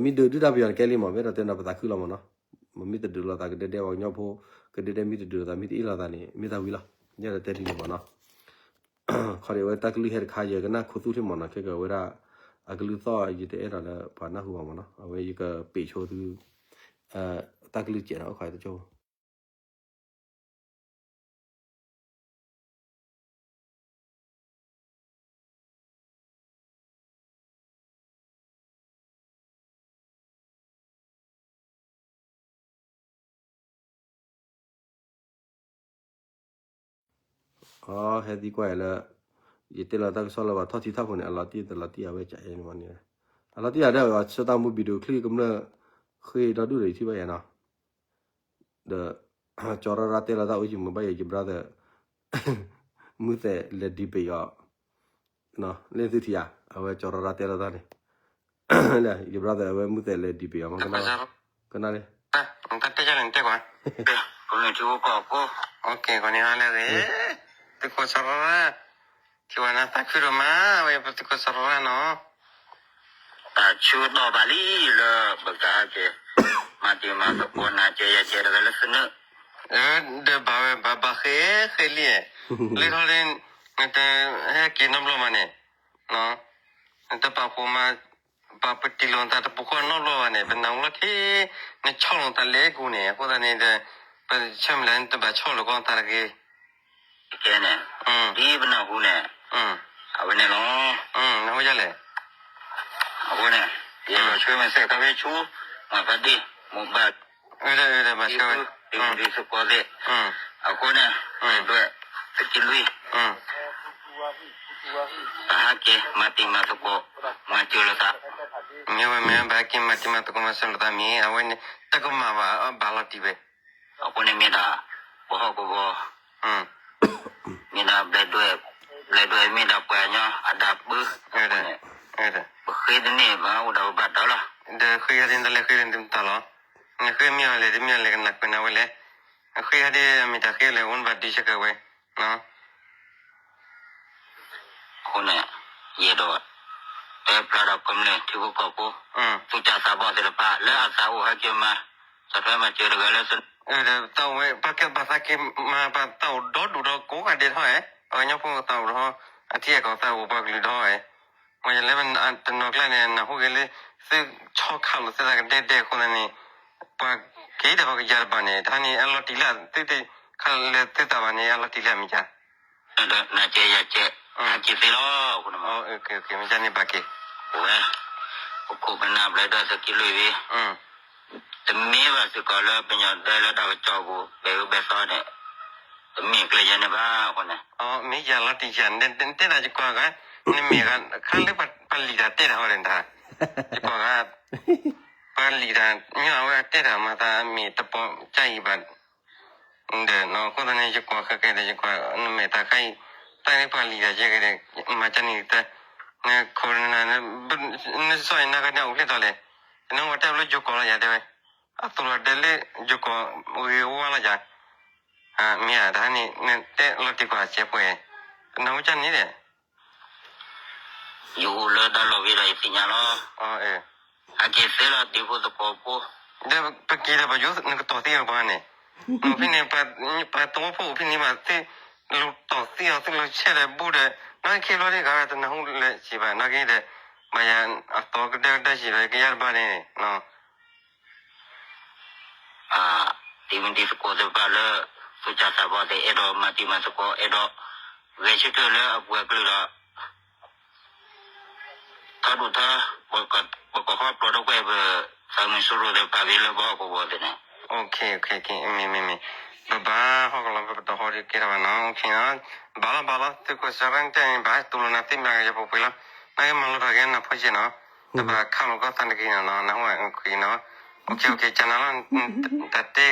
မ့ၢ်ဒုးဒုၣ်ဒါပယီၤန့ၣ်ကဲလံမ့ၢ် မ့ၢ်ဒီးတဲနီၤပသးခုလီၤမ့ၢ်နီၤ, မ့ၢ်တဒုးလိာ်သးကဒဲဒဲပှၤကညီဖိ ကဒဲဒဲမ့ၢ်တဒုးလိာ်သးမ့ၢ်တအ့ၣ်လိာ်သးန့ၣ် မ့ၢ်သးဝံၤလီၤ, ယဲဒီးတဲဒ်န့ၣ်မ့ၢ်နီၤ, ခီဒံးဝဲတၢ်ကလုၢ်ဟဲတခါ ယကနၣ်ခိသူၣ်ထံမ့ၢ်နီၤ ခဲကဝဲဒၣ် အကလုၢ်သီၣ်ယတအဲၣ်ဒိးလၢပှၤနၢ်ဟူဘၣ်မ့ၢ်နီၤ အဝဲယကပ့းဆိသု တၢ်ကလုၢ်စဲးနီၤ အိၣ်ခိးတကၠိ အဟဲသံကွၢ်ယၤလၢ ယတဲလီၤတၢ်ကစီၣ်လၢပှၤထီၣ်ထံထီၣ်ဖိန့ၣ် အလီၤတံၢ်တလီၤတံၢ်အဝဲကအဲၣ်န့ၣ်မ့ၢ်န့ၣ်, အလီၤတံၢ်ယၤဒီး ဆၢတၢ်မူ video clip ကမျၢၢ်ဃ့ဒီဒူၣ်ဒီးယထံၣ်ဘၣ်ယၤနီၤ, ဒီး ကၠီရၢ်ရၢ်တဲလီၤတၢ်အိၣ်ယမုာ်ဘၣ်ယဲ ယ brother မုၢ်သဲးလဲၤဒံးပယီၤ လၢသုထံၣ်ဧါ အဝဲကၠီရၢ်ရၢ်တဲလီၤတၢ်န့ၣ်, လၢ ယ brother အဝဲမုၢ်သဲးလဲၤဒံးပယီၤမ့ၢ် ကနၣ်လၢ ကနၣ်လၢ တၢ်တဲယၤန့ၣ်တဲကွၢ် ကမုၢ်ထံဖိကီၢ်ဖိ ကဲ ကီးန့ၣ်ဟါလၢဂ့ၤ သုးခိၣ်စီၤရၢ်ရၢ် ထံၣ်ဝဲနၤသးခုဒိၣ်မး ဝဲပသုးခိၣ်စီၤရၢ်ရၢ်နီၤ တၢ်ဆူၣ်တီၢ်ဘၣ်လံလၢပကဟဲက့ၤ မၤတံၤမၤသကိးနၤကဲယဲကဲတဂၤလၢသုနုာ် ဒီးဘၣ်ဝဲဘၣ်ဘၣ်ဃဲဃဲလံ, လၢထီၣ်လၢ နတဟဲက့ၤနီတဘျီမးန့ၣ်, နတပာ်ဖှိၣ်မၤ ပာ်ပတံၢ်လိာ်နသးတပူၤဃီနီတဘျီဘၣ်န့ၣ် ပနၢ်ဟူလီၤထဲ နဆီၣ်လီၤနသးလဲၤကူန့ၣ် အဃိသတးန့ၣ်ဒီး ပဆၢမုၢ်လၢ်နတဘၣ်ဆီၣ်လီၤကီးနသးတဂ့ၤ ကဲန့ၣ် ဒ်ပနၢ်ဟူန့ၣ် အဝဲန့ၣ်လီၤ, နၢ်ဟူယလဲၣ်, အဃိန့ၣ် ယလီၤဆှၢမ့ၢ်စဲးခါဖဲဆူ မၤဖးဒ့ၣ် မိၢ်ဘၣ် အၢ ဒီး အၢ ဒီး ဘၣ်ဆၢဝဲ ဒုးသကိးသ့ၣ် အဃိန့ၣ် ဒွဲၣ် သုးက့လွံၢ် ပဟဲက့ၤ မၤတံၤမၤသကိး မၤစၢၤလိာ်သး မ့ၢ်ဝဲမ့ၢ် ဘၣ်ဟဲက့ၤမၤတံၤမၤသကိး မၤစၢၤလိာ်သးမ့ၢ် အဝဲန့ၣ် တကမၣ်ဘၣ် ဘၣ်လီၤတံၢ်ဝဲ အဃိန့ၣ်မ့ၢ်ဒၣ် ပဟီၣ်ကဝီၤ မ့ၢ်ဒၣ်ဘျဲၣ်ဒွဲၣ် ဘျဲၣ်ဒွဲၣ်မ့ၢ်ဒၣ်ပှၤကညီအတၢ်ပၢ ပဃ့တန့ၢ်ဘၣ် အိၣ်ဒၣ်ပဘၣ်တၢ်လီၤ. ဒီးဃ့ယၤဒ်နတၢ်လဲၤဃ့ဒ်နတၢ်လီၤ. နဃ့မ့ၢ်အီၤလဲၣ် တမ့ၢ်အီၤလဲၣ် ကနၣ်ကွဲးနၤဝဲလဲၣ်. နဃ့ယၤဒ်အမ့ၢ်တၢ်ဃ့လဲၣ် အိၣ်နဘၣ်ဒုးဆၢက့ၤဝဲ အဃိန့ၣ် ယအဲၣ်ဒိး တဲဖျါဒီးကမျၢၢ်ထံဖိကီၢ်ဖိ သူၣ်စၢ်သးဘီၣ်သ့ၣ်တဖၣ် လၢအသးအိၣ်ဟဲက့ၤမၤ တၢ်ထွဲမၤစၢၤတဂၤလၢ ဒီးသးအိၣ်ဝဲ ပှၤကဲပှၤသးက့ၤမၤ ပှၤသးအိၣ်ဒီဒူၣ်ဒီကိးဂၤဒဲးထီၣ်ဧဲ, ပှၤကညီဖိသးအိၣ်ဒီး အထံအကီၢ်သးအိၣ်ပှၤကလုာ်ဒီးဧဲ, မ့ၢ်ယလဲၤတနီၤကျါန့ၣ် နၢ်ဟူက့ၤလၢ သုဆီခးလိာ်သုသးကဒဲကဒဲအဃိသတးန့ၣ် ပှၤက့ၤဒီးပှၤကယၤတဘၣ်န့ၣ် တဟါန့ၣ် အလီၤတံၢ်လၢသုတခါလၢသုသးဘၣ်န့ၣ် အလီၤတံၢ်လၢအမဲာ်ညါ နကဲယကဲ ဟဲက့ၤသ့လီၤ အဃိန့ၣ်မ့ၢ် ဝဲ ပခိၣ်ပနၢ်ဘျဲၣ်ဒွဲၣ်သုးက့လွံၢ် တမ့ၢ်ဘၣ်စ့ၢ်ကီးလၢပညီဒဲလၢတၢ်ကစီၣ်ပူၤ ဘဲးအၢဘဲးသီန့ၣ် တမ့ၢ်ကျဲယဲန့ၣ်ဘၣ်အဃိန့ၣ် မ့ၢ်ယၤလီၤတံၢ်ယၤ နတဲတၢ်ယကွၢ်ဂၤ နမ့ၢ်ဂၤ ခါလၢပှၤလံၣ်တၢ်တဲတၢ်ဟီဒီးတၢ် ယကွၢ်ဂၤ ပှၤလံၣ်တၢ် မ့ၢ်အဝဲတဲတၢ်မၤသးမ့ၢ်တပီၤကါအံၤဘၣ် ဒီးအဃိသတးန့ၣ် ယကွၢ်ဃဲကဲဒီး ယကွၢ်နမဲာ်တၢ်ခါအံၤ တၢ်န့ၣ်ပှၤလံၣ်တၢ်ယဲကဲဒီး မၤကန့ၣ်တၢ် နခိၣ်နနၢ် နစီၣ်အံၤနၤကန့ၣ်အိၣ်ဖျဲၣ်ထီၣ်လဲၣ် နဝဲတဲဘျီယိၤကီၢ်လီၤယၤတဲဝဲ အသိၣ်လီၤဒဲလၢယိၤကီၢ်ဂ့ၤဝါလီၤယၤ မ့ၢ်ဧါ တဟါန့ၣ် နတဲလီၤတံၢ်ကွၢ်စဲးပှဲၤ နဝဲကန့ၣ်ဒီး ယအိၣ်လၢတၢ်လီၢ်ဝံၤဒီးယသ့ၣ်ညါလီၤ. ဟဲက့ၤသ့လီၤတံၤဖိသကိးဖိ ဒီးပက့ၤဒီးပယိၤနကတီၢ်သံအီၤပှၤန့ၣ် နအိၣ်ဖဲန့ၣ် ပှၤသဝီဖိအိၣ်ဖဲန့ၣ်ဘၣ်သ့ၣ် လူၤတီၢ်သံအီၤ သ့ၣ်လူၤဆဲးဒီးဘူးဒီး နီၢ်က့လီၤဒ်ဂၤတနၢ်ဟူလၢစံးဘၣ် နီၢ်က့ဒီး ဘၣ်ယၤအသီကဒၢကဒၢစံးဘၣ် ကယၤတဘၣ်န့ၣ် တံၤမုၢ်တံၤသကိးသ့ၣ်တဖၣ်လၢ သူၣ်စၢ်သးဘီၣ်သ့ၣ် အဲၣ်ဒိးမၤတံၤမၤသကိး အဲၣ်ဒိး ဂဲၤဆၢထၢၣ်လၢအပှၤကလုာ်ဒီး ထီဒိၣ်ထီ ပကီၢ်ဟီပျီၢ်ထီကွဲၢ်ပ သးမုၢ်စိရိၤသ့ၣ်တဖၣ် ဘၣ်လၢပဟီၣ်ကဝီၤသ့ၣ်န့ၣ် မ့ၢ်မ့ၢ် ပဘၣ်ဟီၣ်ကဝီၤလီၤ ပတဟီၣ်ဒ်ကဲထီၣ်ဘၣ်နီၤ ဘၣ်လီၤဘၣ်လီၤ သုးခိၣ်စရီတဲန့ၣ် ဘၣ်တူၢ်လိာ်နၤသ့မၤကယၤပှဲၤပှဲၤလီၤ နကမၤလိတၢ်က့ၤနၢ်ဖိစ့ၢ်နီၤ တဘၣ်ခးလိာ်ကီသးတဂ့ၤနီၤ နၢ်ဟူဝဲနီၤ ကနၤလီၤ တၢ်တဲ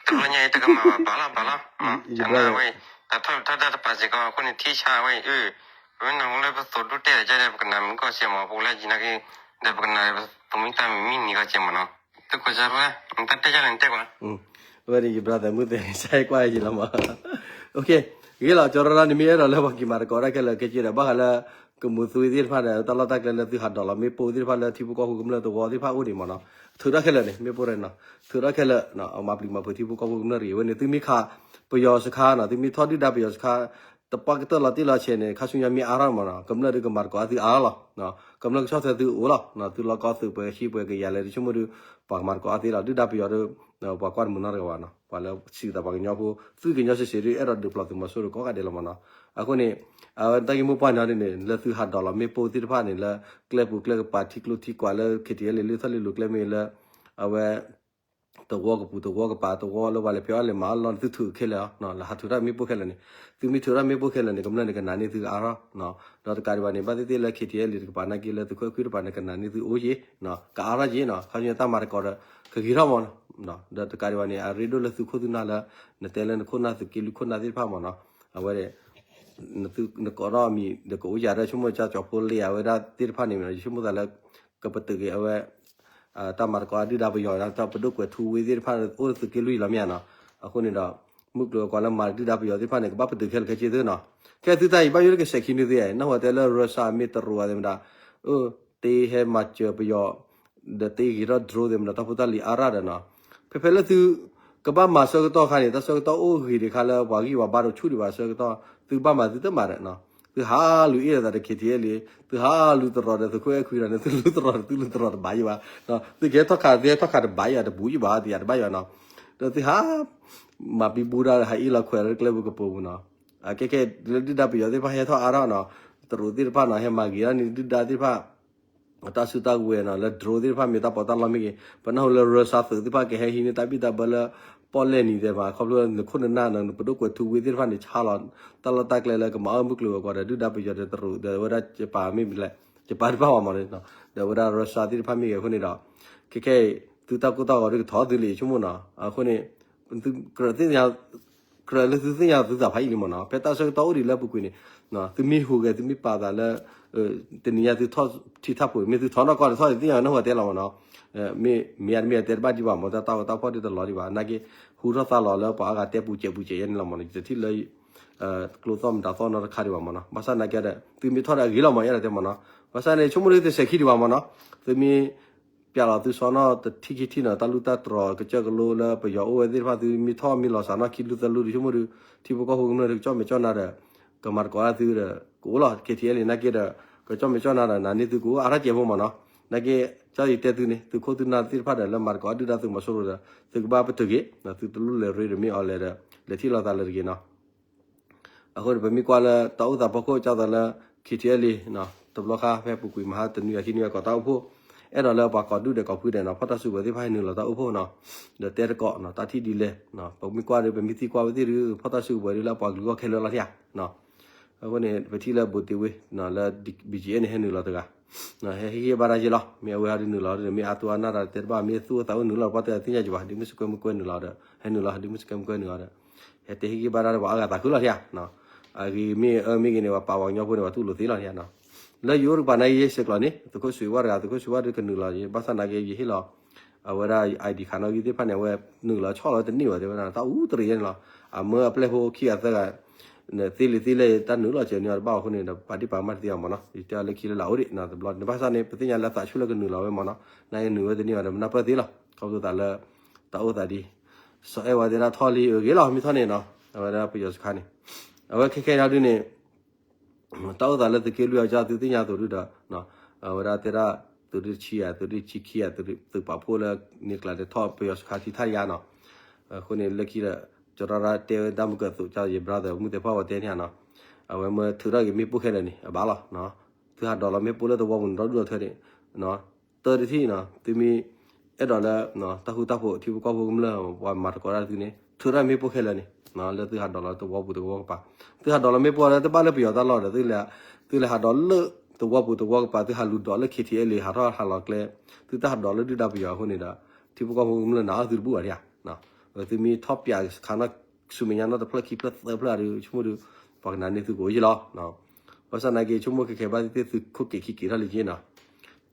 တဘျီညါအံၤတကမၣ်ဘၣ် ဘၣ်လီၤဘၣ်လီၤ ကနၤဝဲ တၢ်ထီၣ်ထီၣ်တၢ်တပာ်စ့ၢ်ကီး အဃိန့ၣ် ထံဆါဝဲအံၤ အၢ ပမ့ၢ်နၢ်ဟူလၢပသိၣ်ဒူတဲာ်ကဲဒီး ပကနၣ်မုၢ်ကီၢ်စဲးမး ပူၤလၢယံၤနာ်က့ ဒီးပကနၣ်ပသိၣ်မံသးမံမံနံၤကီၢ်စဲးမးနီၤ သုးခိၣ်စရီ နတၢ်တဲယၤလဲၣ်နတဲကွၢ် အဝဲန့ၣ်ယ brother မုၢ်သဲး ဆါကွၢ်ယံၤလီၤမး ဂ့ၤလီၤ ကၠီရီရါန့ၣ်မ့ၢ်အဲၣ်ဒိးလၢပှၤက့ၤမၤသကိးတၢ်ခဲလၢာ်ခဲဆ့ဒီး ဘၣ်ဃးလၢ ကမူၤသွံသ့ၣ်တဖၣ်ဒီး တၢ်လီၢ်တၢ်ကျဲလၢသုဟးဒိးလီၤမ့ၣ်ပိၢ်သ့ၣ်တဖၣ်လၢထံဖိကီၢ်ဖိကမျၢၢ်သဝီသ့ၣ်တဖၣ်အိၣ်ဒံးမးနီၤ ထုးထီၣ်ခဲလၢာ်န့ၣ် မ့ၣ်ပိၢ်ရဲၣ်နီၤ ထုးထီၣ်ခဲလၢာ် မၤပျံၤမၤဖုးထံဖိကီၢ်ဖိကမျၢၢ်တဂ့ၤ အဝဲန့ၣ် သုမ့ၢ်ခးပယီၤစခါနီၤ သုမ့ၢ်ထီၣ်ဒုၣ်ဒါပယီၤစခါ တပှၢ်ကတၢၢ်လီၤတံၢ်လီၤဆဲးန့ၣ် ခါဆူညါမ့ၢ်အါထီၣ်မးနီၤ ကမျၢၢ်ဒုးကမၤသကိးအါသုအါလီၤ ကမျၢၢ်ကဆီၣ်ထွဲသုအိၣ်လီၤ သုလီၢ်ကီသုးပှဲၤဟံၣ်ပှဲၤကယၤလဲၣ် တဆိကမိၣ်ဒုး ပှၤကမၤသကိးအါသ့လီၤ ဒုၣ်ဒါပယီၤ ပှၤကွၢ်တမုာ်နီတဂၤဘၣ်နီၤ ပှၤလၢစံးသးပှၤကညီဖိ သုကညီစ့ၢ်စ့ၢ်ဒုး အဲၣ်ဒိးဒုးပျီသုးမီၤစိရိၤကိးဂၤဒဲးလီၤမးနီၤ အဃိန့ၣ် တၢ်ဂ့ၢ်မိၢ်ပှၢ်န့ၣ်န့ၣ် လၢသုဟးဒိးလီၤမ့ၣ်ပိၢ်သ့ၣ်တဖၣ်န့ၣ် လၢကျဲပူၤကျဲကပၤထံကျိထံကွာ်လၢ KTLA လၢထီၣ်လၢလိၤကျဲမ့ၢ်လၢ အဝဲ သဝီကပူၤသဝီကပၤသဝီလၢပှၤလဲၤဖဲအီၣ်လဲၤမၤအီၣ်လီၤန့ၣ် သုထုးခဲလၢာ် လၢဟးထုးထီၣ်မ့ၣ်ပိၢ်ခဲလၢာ်န့ၣ် သုမ့ၢ်ထုးထီၣ်မ့ၣ်ပိၢ်ခဲလၢာ်န့ၣ် ကမျၢၢ်န့ၣ်ကနာ်န့ၢ်သုကအါထီၣ် ဒီးတကးဒံးဘၣ်န့ၣ် ဘၣ်သ့ၣ်သ့ၣ်လၢ KTLA တကပၤနာ်က့လၢသုးခိၣ်အဲၣ်ခွံတကပၤန့ၣ် ကနာ်န့ၢ်သုအိၣ်က့ၤ ကအါထီၣ်က့ၤနီၤ ခီပညီတၢ်မၤသကိးဒီး ကဂ့ၤထီၣ်မး ဒီးတကးဒံးဘၣ်န့ၣ် အရ့ဒိၣ်လၢသုခိၣ်သုနၢ်လၢ နတဲလၢနခိၣ်နၢ်သုးက့လွံၢ်ခိၣ်နၢ်သ့ၣ်တဖၣ်မးနီၤ အဝဲ နကိးထီၣ်အမံၤဒီးကအိၣ်ယၤဒီး ဆိကမိၣ်ကၠီကၠီဖိလ့အဝဲဒၣ်သ့ၣ်တဖၣ်န့ၣ် ယဆိကမိၣ်သးလၢ ကပတုာ်က့ၤအဝဲ တၢ်မၤသကိးအဒုၣ်ဒါပယီၤ တၢ်ပဒိၣ်ကွဲးထူဝ့သ့ၣ်တဖၣ် အိၣ်လၢသုးက့လွံၢ်လီၤမ့ၢ်ဧါနီၤ အဃိန့ၣ်ဒီး မုၢ်ကျိၤဝဲၤကွာ်လၢမၤဒုၣ်ဒါပယီၤသ့ၣ်တဖၣ်န့ၣ် ကဘၣ်ပတုာ်ခဲလၢာ်ခဲဆ့သ့နီၤ ခဲသုတၢ်အံၤ ဘၣ်ယိၣ်လၢကစဲးခံနွံသ့ နၢ်ဟူတဲလၢ Russia မ့ၢ်တရူးသ့ၣ်မတၤ အၢ တ့ဟဲမၤစၢၤပယီၤ ဒီးတ့ဂ့ၤထီၣ် drone သ့ၣ်မတၤ တၢ်ဖိတၢ်လံၤအါရၣ်ဒီးနီၤ ဖဲဖဲလၢသု ကဘၣ်မၤဆၢကတီၢ်ခါန့ၣ် တၢ်ဆၢကတီၢ်အိၣ်ဂ့ၤဒံးခါလၢပှၤဂံၢ်ပှၤဘါတဆူၣ်ဒံးဘၣ်ဆၢကတီၢ် သုဘၣ်မၤသုတမၤဒီးနီၤ သုဟးလူၤအ့ၣ်လိာ်သးဒီး KTLA သုဟးလူၤတရီၤဒီးသုးခိၣ်အဲၣ်ခွံဒီးန့ၣ် သုလူၤတရီၤဒီးသုလူၤတရီၤတဘၣ်ယံၤဘၣ် သုကဟဲထီၣ်ခး သုဟဲထီၣ်ခးတဘၣ်ယံၤ တဘူးယံၤဘၣ် တယၤတဘၣ်ယံၤနီၤ ဒီးသုဟး မၤဘံဘူဒါဒီးဟးအ့ၣ်လီၤခွဲးလၢကျဲပူၤကပူၤပူၤနီၤ အကဲကဲလၢဒုၣ်ဒါပယီၤသ့ၣ်တဖၣ်ဟဲထီၣ်အါထီၣ်နီၤ တရူးသ့ၣ်တဖၣ်နီၤ ဟဲမၤဂ့ၤထီၣ်န့ၣ်ဒုၣ်ဒါသ့ၣ်တဖၣ် တၢ်စုတၢ်ကဝဲၤနီၤ လၢ drone သ့ၣ်တဖၣ်မ့ၢ်တၢ်ပီးတၢ်လီမ့ၢ်ဂ့ၤ ပနၢ်ဟူလၢ Russia သုးသ့ၣ်တဖၣ်ကဟဲဟံးန့ၢ်တၢ်ဘံၣ်တၢ်ဘၢလၢ ပီၣ်လဲၣ်နံၤသ့ၣ်တဖၣ် ခီဖျိနခိၣ်နနၢ်နီၤ နပဒိၣ်ကွဲးထူဝ့သ့ၣ်တဖၣ်န့ၣ် ဆါလီၤ တၢ်လီၢ်တၢ်ကျဲလၢကမၤအီၣ်မုၢ်ကျိၤဝဲၤကွာ်ဒီး ဒုၣ်ဒါပယီၤဒီးတရူးဒီး အဝဲဒၣ်ယပာ်မ့ၢ်လဲၣ် ယပာ်တဘၣ်ဘၣ်မးနီၤ ဒီးအဝဲဒၣ် Russia သ့ၣ်တဖၣ်မ့ၢ်ဂ့ၤအဃိန့ၣ်ဒီး ခဲခဲအံၤ သုတၢ်ကိၢ်တၢ်ဂီၤဒုးကထီၣ်သုလံ ဆိကမိၣ်နီၤ အဃိန့ၣ် ကြၢးလၢသုသ့ၣ်ညါသုသးဖးယံာ်လံမ့ၢ်နီၤ ဖဲတၢ်ဆၢကတီၢ်အိၣ်ဒံးလၢအပူၤကွံာ်န့ၣ် သုမ့ၢ်ဟူးဂဲၤ သုမ့ၢ်ပာ်သးလၢ တနံၤညါသုထီၣ်ထံထီၣ်ဖိ မ့ၢ်သုထီၣ်နီၢ်ကီၢ်တထီၣ်န့ၣ် သ့ၣ်ညါဝဲနၢ်ဟူတဲလီၤမ့ၢ်နီၤ မ့ၢ်မ့ၢ်အတမ့ၢ်အတဲတဘၣ်ဒံးဘၣ်မ့ၢ် တၢ်တၢ်ဂီၤတၢ်ဖီၣ်ဒုးတလီၤဒံးဘၣ် နာ်က့ ဟူထီၣ်သါလီၤလၢပှၤအါဂၤတဲပူၤစဲးပူၤစဲးယဲန့ၣ်လီၤမ့ၢ်နီၤ ယတထံၣ်လၢ ကျိသီၣ်မတၤသီၣ်နီတခါဒံးဘၣ်မ့ၢ်နီၤ ဘၣ်ဆၣ်နာ်က့ဒီး သုမ့ၢ်ထီၣ်ဒီးအဂ့ၤလီၤမ့ၢ် ယအဲၣ်ဒိးတဲမ့ၢ်နီၤ ဘၣ်ဆၣ်န့ၣ် ဆိကမိၣ်ဒုးတစဲးခံဒံးဘၣ်မ့ၢ်နီၤ သုမ့ၢ် ပျးလီၤသုစီၣ်နီၣ်တထံၣ်ခံထံၣ်နီၤ တၢ်လူၢ်တၢ်တြီၤကစၢၢ်ကလိလၢပယီၤအိၣ်ဝဲသ့ၣ်တဖၣ် သုမ့ၢ်ထီၣ်မ့ၢ်လီၤစးနီၣ်ခံလူသၢလူဒီး ဆိကမိၣ်ဒုး ထံဖိကီၢ်ဖိကမျၢၢ်ဒုး ကကၠီၣ်မဲာ်ကၠီၣ်နါဒီး ကမၤသကိးတၢ်သုဒီး ကအိၣ်လီၤ ခဲထံးအဲလ့ၣ် နာ်က့ဒီး ကကၠီၣ်မဲာ်ကၠီၣ်နါဒီး နၤန့ၢ်သုကအိၣ်အါထီၣ်ကဲးဖိမ့ၢ်နီၤ နာ်က့ ကၠီၣ်ယတဲသုန့ၣ် သုးခိၣ်သုးနၢ်သ့ၣ်တဖၣ်ဒီး လၢမၤသကိးအဒုၣ်ဒါသုးမီၤစိရိၤဒီး သုကဘၣ်ပတုာ်က့ၤ သုတလူလၢၤရ့ဒီးမ့ၢ်အီၤလဲၤဒီး လဲၤထံၣ်လိာ်သးလၢၤတဂ့ၤနီၤ အဃိန့ၣ် ပမ့ၢ်ကွၢ်လၢတၢ်အိၣ်သးဖီခိၣ် ကၢ်သိးလၢ ခဲထံးအဲလ့ၣ် တဘျီဃီ ဖဲပူၤကွံာ်မဟါတနွံအခံနွံအကီၢ်တၢ်အိၣ်ဖှိၣ် အဲၣ်ဒိးလၢပှၤကိးဒူၣ်ဒီးကိးဖုဒဲးနီၤ ဖီၣ်တၢ်စုကဝဲၤသ့ၣ်တဖၣ်ဟဲနုာ်လီၤတၢ်အိၣ်ဖှိၣ်နီၤ ဒီးတဲတကိးနီၤ တၢ်ထံၣ်ဒ်လဲၣ် ပမ့ၢ်ကွၢ်ဒီး ပမ့ၢ်သံကွၢ်ဝဲသ့ၣ်ဒီး ဖီၣ်တၢ်စုကဝဲၤဒ်လၢပှၤကလုာ်ဂီၢ်ခဲလၢာ်လီၤထံဧါ အဃိန့ၣ် ပထံၣ်လၢဘူးတ့ဝ့ လၢ ဘီကၠံအဲၣ်န့ၣ် ဟဲနုာ်လီၤတဂၤ ဟဲဟ့ၣ်ဂံၢ်ဘါတၢ်ယဲလီၤ မ့ၢ်အဝဲဟးဒုးနုာ်လီၤဒီး မ့ၢ်အါတူၢ်အါနၢ်ဒီးတဲတဘၣ် မ့ၢ်သူၣ်အိၣ်သးအိၣ်နုာ်လီၤ ပှၤတဲသ့ၣ်ညါကဘၣ် ဒ်မုၢ်စကွဲမုၢ်ကွဲနုာ်လီၤဒီး ဟဲနုာ်လီၤ ဒ်မုၢ်စကွဲမုၢ်ကွဲနုာ်လီၤဒီး ဟဲတဲဟ့ၣ်ဂံၢ်ဘါတၢ်ဒီး ပှၤအါဂၤသးခုလီၤထံဧါ အဂ့ၤမ့ၢ်အၢမ့ၢ်ဂ့ၤန့ၣ် ပှၤပာ်ပှၤကညီဖိန့ၣ် ပှၤတူၢ်လိာ်သ့လီၤထံဧါနီၤ လၢယအိၣ်တကပၤနာ်က့ ယဲဆဲးကျိးန့ၣ် သုးခိၣ်စွ့ၤဝါတဂၤ သုးခိၣ်စွ့ၤဝါဒုးကနုာ်လီၤ ဘၣ်ဆၣ်နာ်က့ ယဟ့ၣ်လီၤ အဝဲဒၣ် ID ခးနီၣ်ဂံၢ်သ့ၣ်တဖၣ်န့ၣ် အဝဲနုာ်လီၤဆီၣ်လီၤတန့ၢ်ဘၣ်တဲဝဲဒၣ် တၢ်အူတရံးယဲန့ၣ်လီၤ အမၢအပျဲၢ်ဖိခံဂၤသၢဂၤ သ့လံာ်သ့လဲၢ်တၢ်နုာ်လီၤစၢၤန့ၢ်အီၤတဘၣ်အဃိန့ၣ်ဒီး ပာ်ဒံးပာ်ကမၣ်တသ့အီၤမ့ၢ်နီၤ ယတဲအီၤလၢခံလၢလာ်အိၣ်ဒံးနီၤ တဘျီန့ၣ် ဘၣ်ဆၣ်န့ၣ် ပသ့ၣ်ညါလၢအသးဆူၣ်လၢကနုာ်လီၤဝဲမ့ၢ်နီၤ နာ်က့နုာ်ဝဲတန့ၢ်ဘၣ်ဒီး မနၢ်ပၢၢ်သ့လီၤ ခီဖျိသးလၢ တၢ်အိၣ်သးဒ် စီၤအဲၣ်ဝဲတဲဒၣ်ထီၣ်လံအဂ့ၤလီၤ မ့ၢ်ထီၣ်န့ၣ်နီၤ အဝဲဒၣ်ပယီၤစခါန့ၣ် အဝဲခဲခဲအံၤဒုးန့ၣ် တၢ်အိၣ်သးလၢသုးက့လွံၢ်အကၢ်သုသ့ၣ်ညါသိးဒုဒီး အဝဲဒၣ်တဲဒၣ် သုးဒုတဆံယၤ သုးဒုတဆံခံယၤ သုးပာ်ဖှိၣ်လၢန့ၣ်ကျါဒီး ထီၣ်ပယီၤစခါထံထၣ်ယါနီၤ အဃိန့ၣ်လၢခံဒီး ကၠီၤထီၣ်ရၣ်တဲဝဲဒၣ်မုၢ်ကၢသိးကၠီၤယဲၢ် brother မုၢ်သဲဖီၣ်ဝဲတဲန့ၣ်နီၤ အဝဲမ့ၢ်ထုးထီၣ်က့ၤမ့ၣ်ပိၢ်ခဲလၢာ်န့ၣ် အဘၣ်လီၤ သုဟးဒိးလီၤမ့ၣ်ပိၢ်လၢသဝီပူၤန့ၣ် ဒီဒူၣ်ဒီထၢန့ၣ် တၢ်တထံၣ်နီၤ သုမ့ၢ် အဲၣ်ဒိးလၢ တၢ်ဃူတၢ်ဖိးထံဖိကီၢ်ဖိကမျၢၢ် ပှၤမၤသကိးတၢ်သုန့ၣ် ထုးထီၣ်မ့ၣ်ပိၢ်ခဲလၢာ်န့ၣ် လၢသုဟးဒိးလီၤသဝီပူၤသဝီကပၤ သုဟးဒိးလီၤမ့ၣ်ပိၢ်လၢတဘၣ်လၢပယီၤတၢ်လီၢ်ဒီး သုလဲၤဟးဒိးလၢသဝီပူၤသဝီကပၤ သုဟးလူၤဒိးလၢ KTLA ဟးထီၣ်ဟးလီၤကျဲ သုတၢ်ဟးဒိးလၢဒုၣ်ဒါပယီၤအဃိန့ၣ်ဒီး ထံဖိကီၢ်ဖိကမျၢၢ်နာ်အီၤသုတဘူၣ်ဘၣ်ဒံးဧါ သုမ့ၢ်ထီၣ်ပၠးစခါနီၣ် ဆူမဲာ်ညါနီၣ်တဖျၢၣ်ခံဖျၢၣ်သၢဖျၢၣ်ဒီး ဆိကမိၣ်ဒီး ပှၤကနာ်န့ၢ်သုကအိၣ်ယ့ၢ်လီၤ ဘၣ်ဆၣ်နာ်က့ ဆိကမိၣ်ခဲခဲဘၣ်သ့ၣ်သ့ၣ်သုးခိၣ်က့ၤခံက့ၤထီၣ်လံက့နီၤ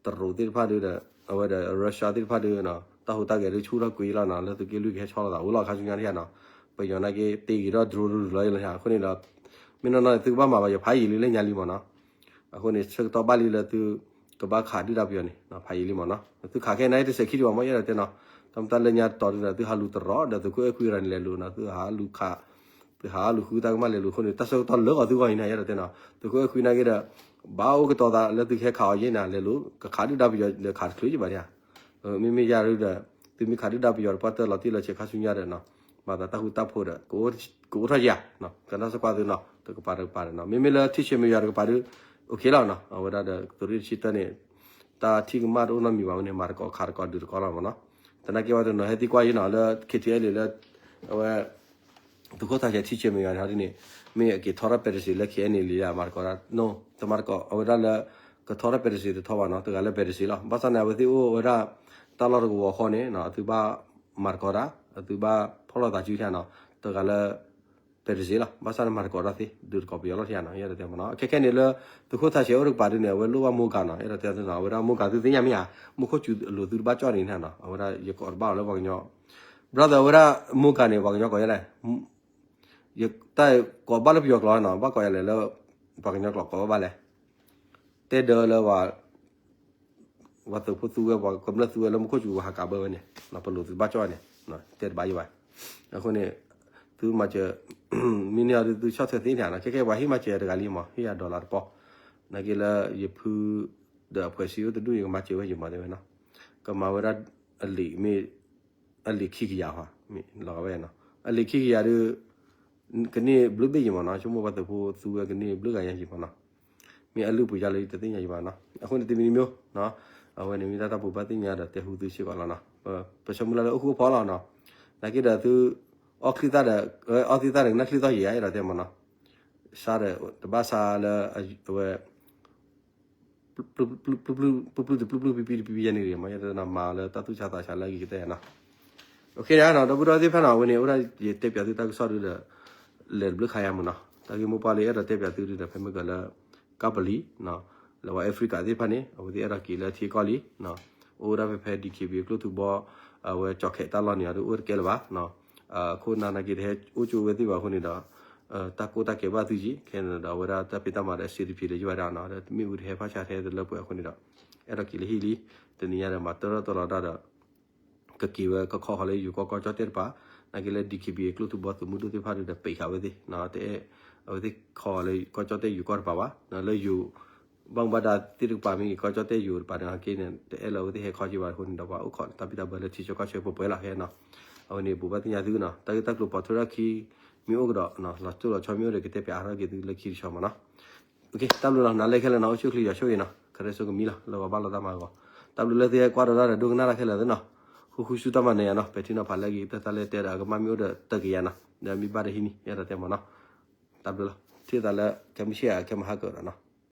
တရူးသ့ၣ်တဖၣ်ဒီး အဝဲဒီး Russia သ့ၣ်တဖၣ်ဒီး တၢ်ဟူးတၢ်ဂဲၤဒုးဆူၣ်ထီၣ်ကွံာ်လီၤနီၤ လၢသုးက့လွံၢ်ကဟဲဆီလီၤသးအိၣ်လီၤခါဆူညါထံၣ်နီၤ ပယီၤနာ်က့ တ့ဂ့ၤထီၣ် drone ရူၤလီၤယလီၤအဃိန့ၣ်ဒီး မ့ၢ်နီၢ်နီၢ်န့ၣ် သုကဘၣ်မၤဘၣ်ယဖးယံာ်လံလၢညါလံမ့ၢ်နီၤ အဃိန့ၣ် ဆၢကတီၢ်ဘၣ်လံလၢသုကဘၣ်ခးဒုၣ်ဒါပယီၤန့ၣ် ဖးယံာ်လံမ့ၢ်နီၤ သုခးခဲအံၤနာ်က့တစဲးခံဒံးဘၣ်မ့ၢ်ယဲဒၣ်တဲနီၤ တၢ်မတၤလၢညါတီၤဒုးဒီး သုဟးလူၤတရီဒီး သုးခိၣ်အဲၣ်ခွံရၤန့ၣ်လဲၤလူၤနီၤ သုဟးလူၤခး သုဟးလူၤဃုတၢ်ကမၣ်လဲၤလူၤအဃိန့ၣ် တၢ်ဆၢကတီၢ်လၢဂီၤသုဂီၢ်အံၤန့ၣ် ယဲဒၣ်တဲနီၤ သုးခိၣ်အဲၣ်ခွံနာ်က့ဒီး ဘၣ်အိၣ်ကတီၤသးလၢသုကဟဲခးအီၤယဲန့ၣ် လဲၤလူၤ ကခးဒုၣ်ဒါပယီၤဒီးခးတချုးယံၤဘၣ်ဒံးဧါ မ့မ့ၢ်ယၤဒုးဒီး သုမ့ၢ်ခးဒုၣ်ဒါပယီၤတပှၢ်တၢၢ်လီၤတံၢ်လီၤဆဲးခါဆူညါဒီးနီၤ မၤသးတၢ်ဃူတၢ်ဖိးဒီး ကအိၣ်ထီၣ်ယၤ ကနၣ်စ့ၢ်ကီးသုနီၤ တကပၤတကပၤဒီးနီၤ မ့မ့ၢ်လၢထံဆဲးမဲာ်ယွၤတကပၤဒုး OK လီၤနီၤ အဝဲဒၣ်ဒီး သုးရ့ၣ်တဆံတၢန့ၣ် တၢ်ထံၣ်ကမၣ်တအိၣ်နီတမံၤဘၣ်ဝဲန့ၣ် မၤတကိးခးတကိးဒုးတကိးလီၤမ့ၢ်နီၤ သနာ်က့ဝဲတနီၤဟဲသံကွၢ်ယဲနီၤ လၢ KTLA လၢ အဝဲ သုးခိၣ်ထးဆဲးထံဆဲးမဲာ်ယွၤန့ၣ်ဟီဒ်န့ၣ် မ့ၢ်အက့ၤထီထီၣ်ပဲတစ့းလၢ KNLA မၤတကိးဒၣ် no တမၤတကိး အဝဲဒၣ်လၢ ကထီထီၣ်ပဲတစ့းတထီဘၣ်နီၤ တဂၤလၢပဲတစ့းလီၤ ဘၣ်ဆၣ်န့ၣ် အဝဲသ့ၣ်အိၣ်ဝဲဒၣ် တၢ်လီၢ်တကဝီၤဃီန့ၣ် အသုဘၣ်မၤတကိးတၢ် အသုဘၣ်ဖီၣ်လိာ်သးစုထံနီၤ တဂၤလၢ ပဲတစ့းလီၤ ဘၣ်ဆၣ်န့ၣ်မၤတကိးတၢ်သ့ ဒုးတကိးပယီၤလီၤထံနီၤ အဲၣ်ဒိးတဲမ့ၢ်နီၤ ခဲခဲန့ၣ်လၢ သုးခိၣ်ထးဆဲးအိၣ်တကပၤဒုးန့ၣ် အဝဲလိၣ်ဘၣ်မိၢ်ကၤနီၤ အဲၣ်ဒိးတဲနီၤ အဝဲဒၣ်မိၢ်ကၤသုသ့ၣ်ညါမ့ၢ်ဧါ မူခိၣ်စူၤအလိၤသုတဘၣ်ကၠီၣ်န့ၣ်နီၤ အဝဲဒၣ်ယကိးတဘၣ်အီၤလၢပှၤကညီ brother အဝဲဒၣ်မိၢ်ကၤန့ၣ် ပှၤကညီကိးယါလဲၣ် တၢ်ကိးဘၣ်လၢပယီၤကျိာ်နီၤ ဘၣ်ကိးယါလဲၣ်လၢ ပှၤကညီကျိာ်ကိးဘၣ်လဲၣ် တဲဒၢလၢ ပှၤသုးဖိသူဝဲ ပှၤကမျၢၢ်သူဝဲလၢမူခိၣ်စူၤ ပှၤဟးကးဘၢဝဲန့ၣ် ပလိာ်သုဘၣ်ကၠီၣ်န့ၣ် တဲတဘၣ်ယံၤဘၣ် အဃိန့ၣ် သုမၤစၢၤ မ့ၢ်န့ၢ်အီၤဒုးသုဆီၣ်ထွဲသ့န့ၣ်နီၤ ခဲခဲပှၤဟ့ၣ်မၤစၢၤတဂၤလံမး ဟ့ၣ်ယၤ dollar တပီၢ် နာ်က့လၢယဖု ဒီးအဖှဲးစံအိၣ်တဒူၣ် ယကမၤစၢၤဝဲယမၤတဲဝဲနီၤ ကမၤဝဲဒၣ် အလံာ်မ့ၢ် အလံာ်ခံကယၤဟီ မ့ၢ်လီၤဂာ်ဝဲနီၤ အလံာ်ခံကယၤဒုး ကန့ၢ်ဘျုးဘ့ၣ်ယံၤမးနီၤ ဆိကမိၣ်ပှၤသုးဖိသူဝဲကန့ၢ်ဘျုးဂၤညါယံၤမးနီၤ မ့ၢ်အလုၢ်ပူၤယါလၢယတသ့ၣ်ညါယဘၣ်နီၤ. အဃိန့ၣ်တမံၤတမံၤ, အဝဲန့ၣ်မ့ၢ်တၢ်တၢ်ပူၤဘၣ်သ့ၣ်ညါဒီးတဲဟူသုစ့ၢ်ကီးလီၤနီၤ. ပဆၢမုၢ်လၢ်လၢအိၣ်ဃူအိၣ်ဖိးလီၤနီၤ. နာ်က့ဒီးသု အီၣ်ချံသၣ်ဒီး အီၣ်သံသၣ်ဒီး နၢ်ချံသီၣ်ယံၤဧါ အဲၣ်ဒိးတဲမးနီၤ. စါဒီး တဘၣ်စါလၢ အဝဲ ပျုၢ်ပျုၢ်တပျုၢ်ပျုၢ် ပံပံတပံပံယဲန့ၣ်ဂ့ၤ မ့ၢ်ယဲတနီၤမၤလၢတၢ်သူၣ်ဆါသးဆါလၢအဂ့ၤကတၢၢ်ယါနီၤ. ဒီပုၢ်ဒီဝဲၢ်သ့ၣ်တဖၣ်နီၤ, အဝဲန့ၣ် အိၣ်ဒၣ်ယတဲပၠးသုတၢ်ကစီၣ်ဒုဒီး လဲၤတဘျုးခါယါမးနီၤ. တၢ်ဂ့ၢ်မိၢ်ပှၢ်လၢအဲၣ်ဒိးတဲပၠးသုဒုဒီး ဖဲမ့ၢ်ကလၢ ကပလီ လၢဝဲ Africa သ့ၣ်တဖၣ်န့ၣ် အဝဲသ့ၣ်အဲၣ်ဒိးက့ၤလၢထံကီၢ်လံ. အိၣ်ဒၣ်ဖဲဖဲ DKBA ကျိၣ်ထူဘီ အဝဲကၠီခဲးတၢ်လီၢ်န့ၣ်ဒီး အိၣ်တကဲလၢၤဘၣ်. အခိၣ်နၢ်နာ်က့တဟဲအိၣ်ကၠိဝဲသ့ၣ်ဘၣ်အဃိန့ၣ်ဒီး တၢ်ကိၢ်တၢ်ကဲဘၣ်သုက့ၤ ခဲန့ၣ်ဒီး အဝဲဒၣ်တၢ်ဖံးတၢ်မၤဒီး အဆင်တပြေလၢၤဘၣ်ဒၣ်နီၤ. ဒီးမ့ၣ်အူတဟဲဖးဆါထဲတလၢပှဲၤအဃိန့ၣ်ဒီး အဲၣ်ဒိးက့ၤလၢဟံၣ်လံ. တနံၤညါဒီးမၤတၢထီၣ်တၢလီၤတၢ်ဒီး ကက့ၤဝဲကခီဃီၤလၢယိၤကီၢ်ကီၢ်ကၠီၣ်တဲၣ်တပၤ, နာ်က့လၢ DKBA ကျိၣ်ထူဘီသုးမုၢ်ဒိၣ်သ့ၣ်တဖၣ်ဒုဒီး ပံးဃာ်ဝဲသ့ၣ်, တအဲၣ် အဝဲသ့ၣ်ခီဃီၤလၢကီၢ်ကၠီၣ်တဲၣ်ယိၤကီၢ်တပၤဘၣ်. လၢယိၤ ဘၣ်မူဘၣ်ဒါသ့ၣ်တကပၤမ့ၢ်ဂ့ၤ ကီၢ်ကၠီၣ်တဲၣ်ယိၤတပၤန့ၣ် နာ်က့န့ၣ် တအဲၣ်လၢအဝဲသ့ၣ်ဟဲခီက့ၤဘၣ်အဃိန့ၣ်ဒီး ပှၤအိၣ်ခိးတၢ်ဘံၣ်တၢ်ဘၢလၢထံဆၢကီၢ်ဆၢပှဲၤပှဲၤလီၤခဲနီၤ. အဝဲန့ၣ် ဘူးဘၣ်သ့ၣ်ညါသုနီၤ, တၢ်ဂ့ၢ်တၢ်ကျိၤပိာ်ထွဲထီၣ်ခံ မ့ၢ်အိၣ်ကဒီး လီၤတိၢ်လီၤဆီမ့ၢ်အိၣ်ဒီး ကတဲပၠးအါထီၣ်က့ၤသုလၢခံတဆီမးနီၤ. တၢ်ဘျုးလီၤ, နၤလၢခဲလၢာ်နီၤ, အိၣ်ဆူၣ်ချ့ယွၤဆိၣ်ဂ့ၤနီၤ, ခရံာ်စူၢ်ကမံလီၤ လၢဂီၤဘၣ်လီၤတၢ်မၤဂီၤ. တၢ်ဘျုးလၢသုဟဲကွၢ်ဒီးတၢ်ဒီးဒိကနၣ်တၢ်ခဲလၢာ်သုနီၤ, ဃုဃုဆူတၢ်မၤနၢၤယၤနီၤ, ပထံၣ်နီၤဖးလၢအဂ့ၤ တၢ်တၢ်လၢတဲဒီးအကမၣ်မ့ၢ်အိၣ်ဒီးတၢ်ကယၤနီၤ, ဒီးမ့ၢ်ဘၣ်ဒီးဟံးန့ၢ် အဲၣ်ဒိးတဲမးနီၤ. တၢ်ဘျုးလီၤ, ထံၣ်သးလၢ ခဲမုၢ်ဆ့ၣ်ဧါ ခဲမုၢ်ဟါကဒီးနီၤ.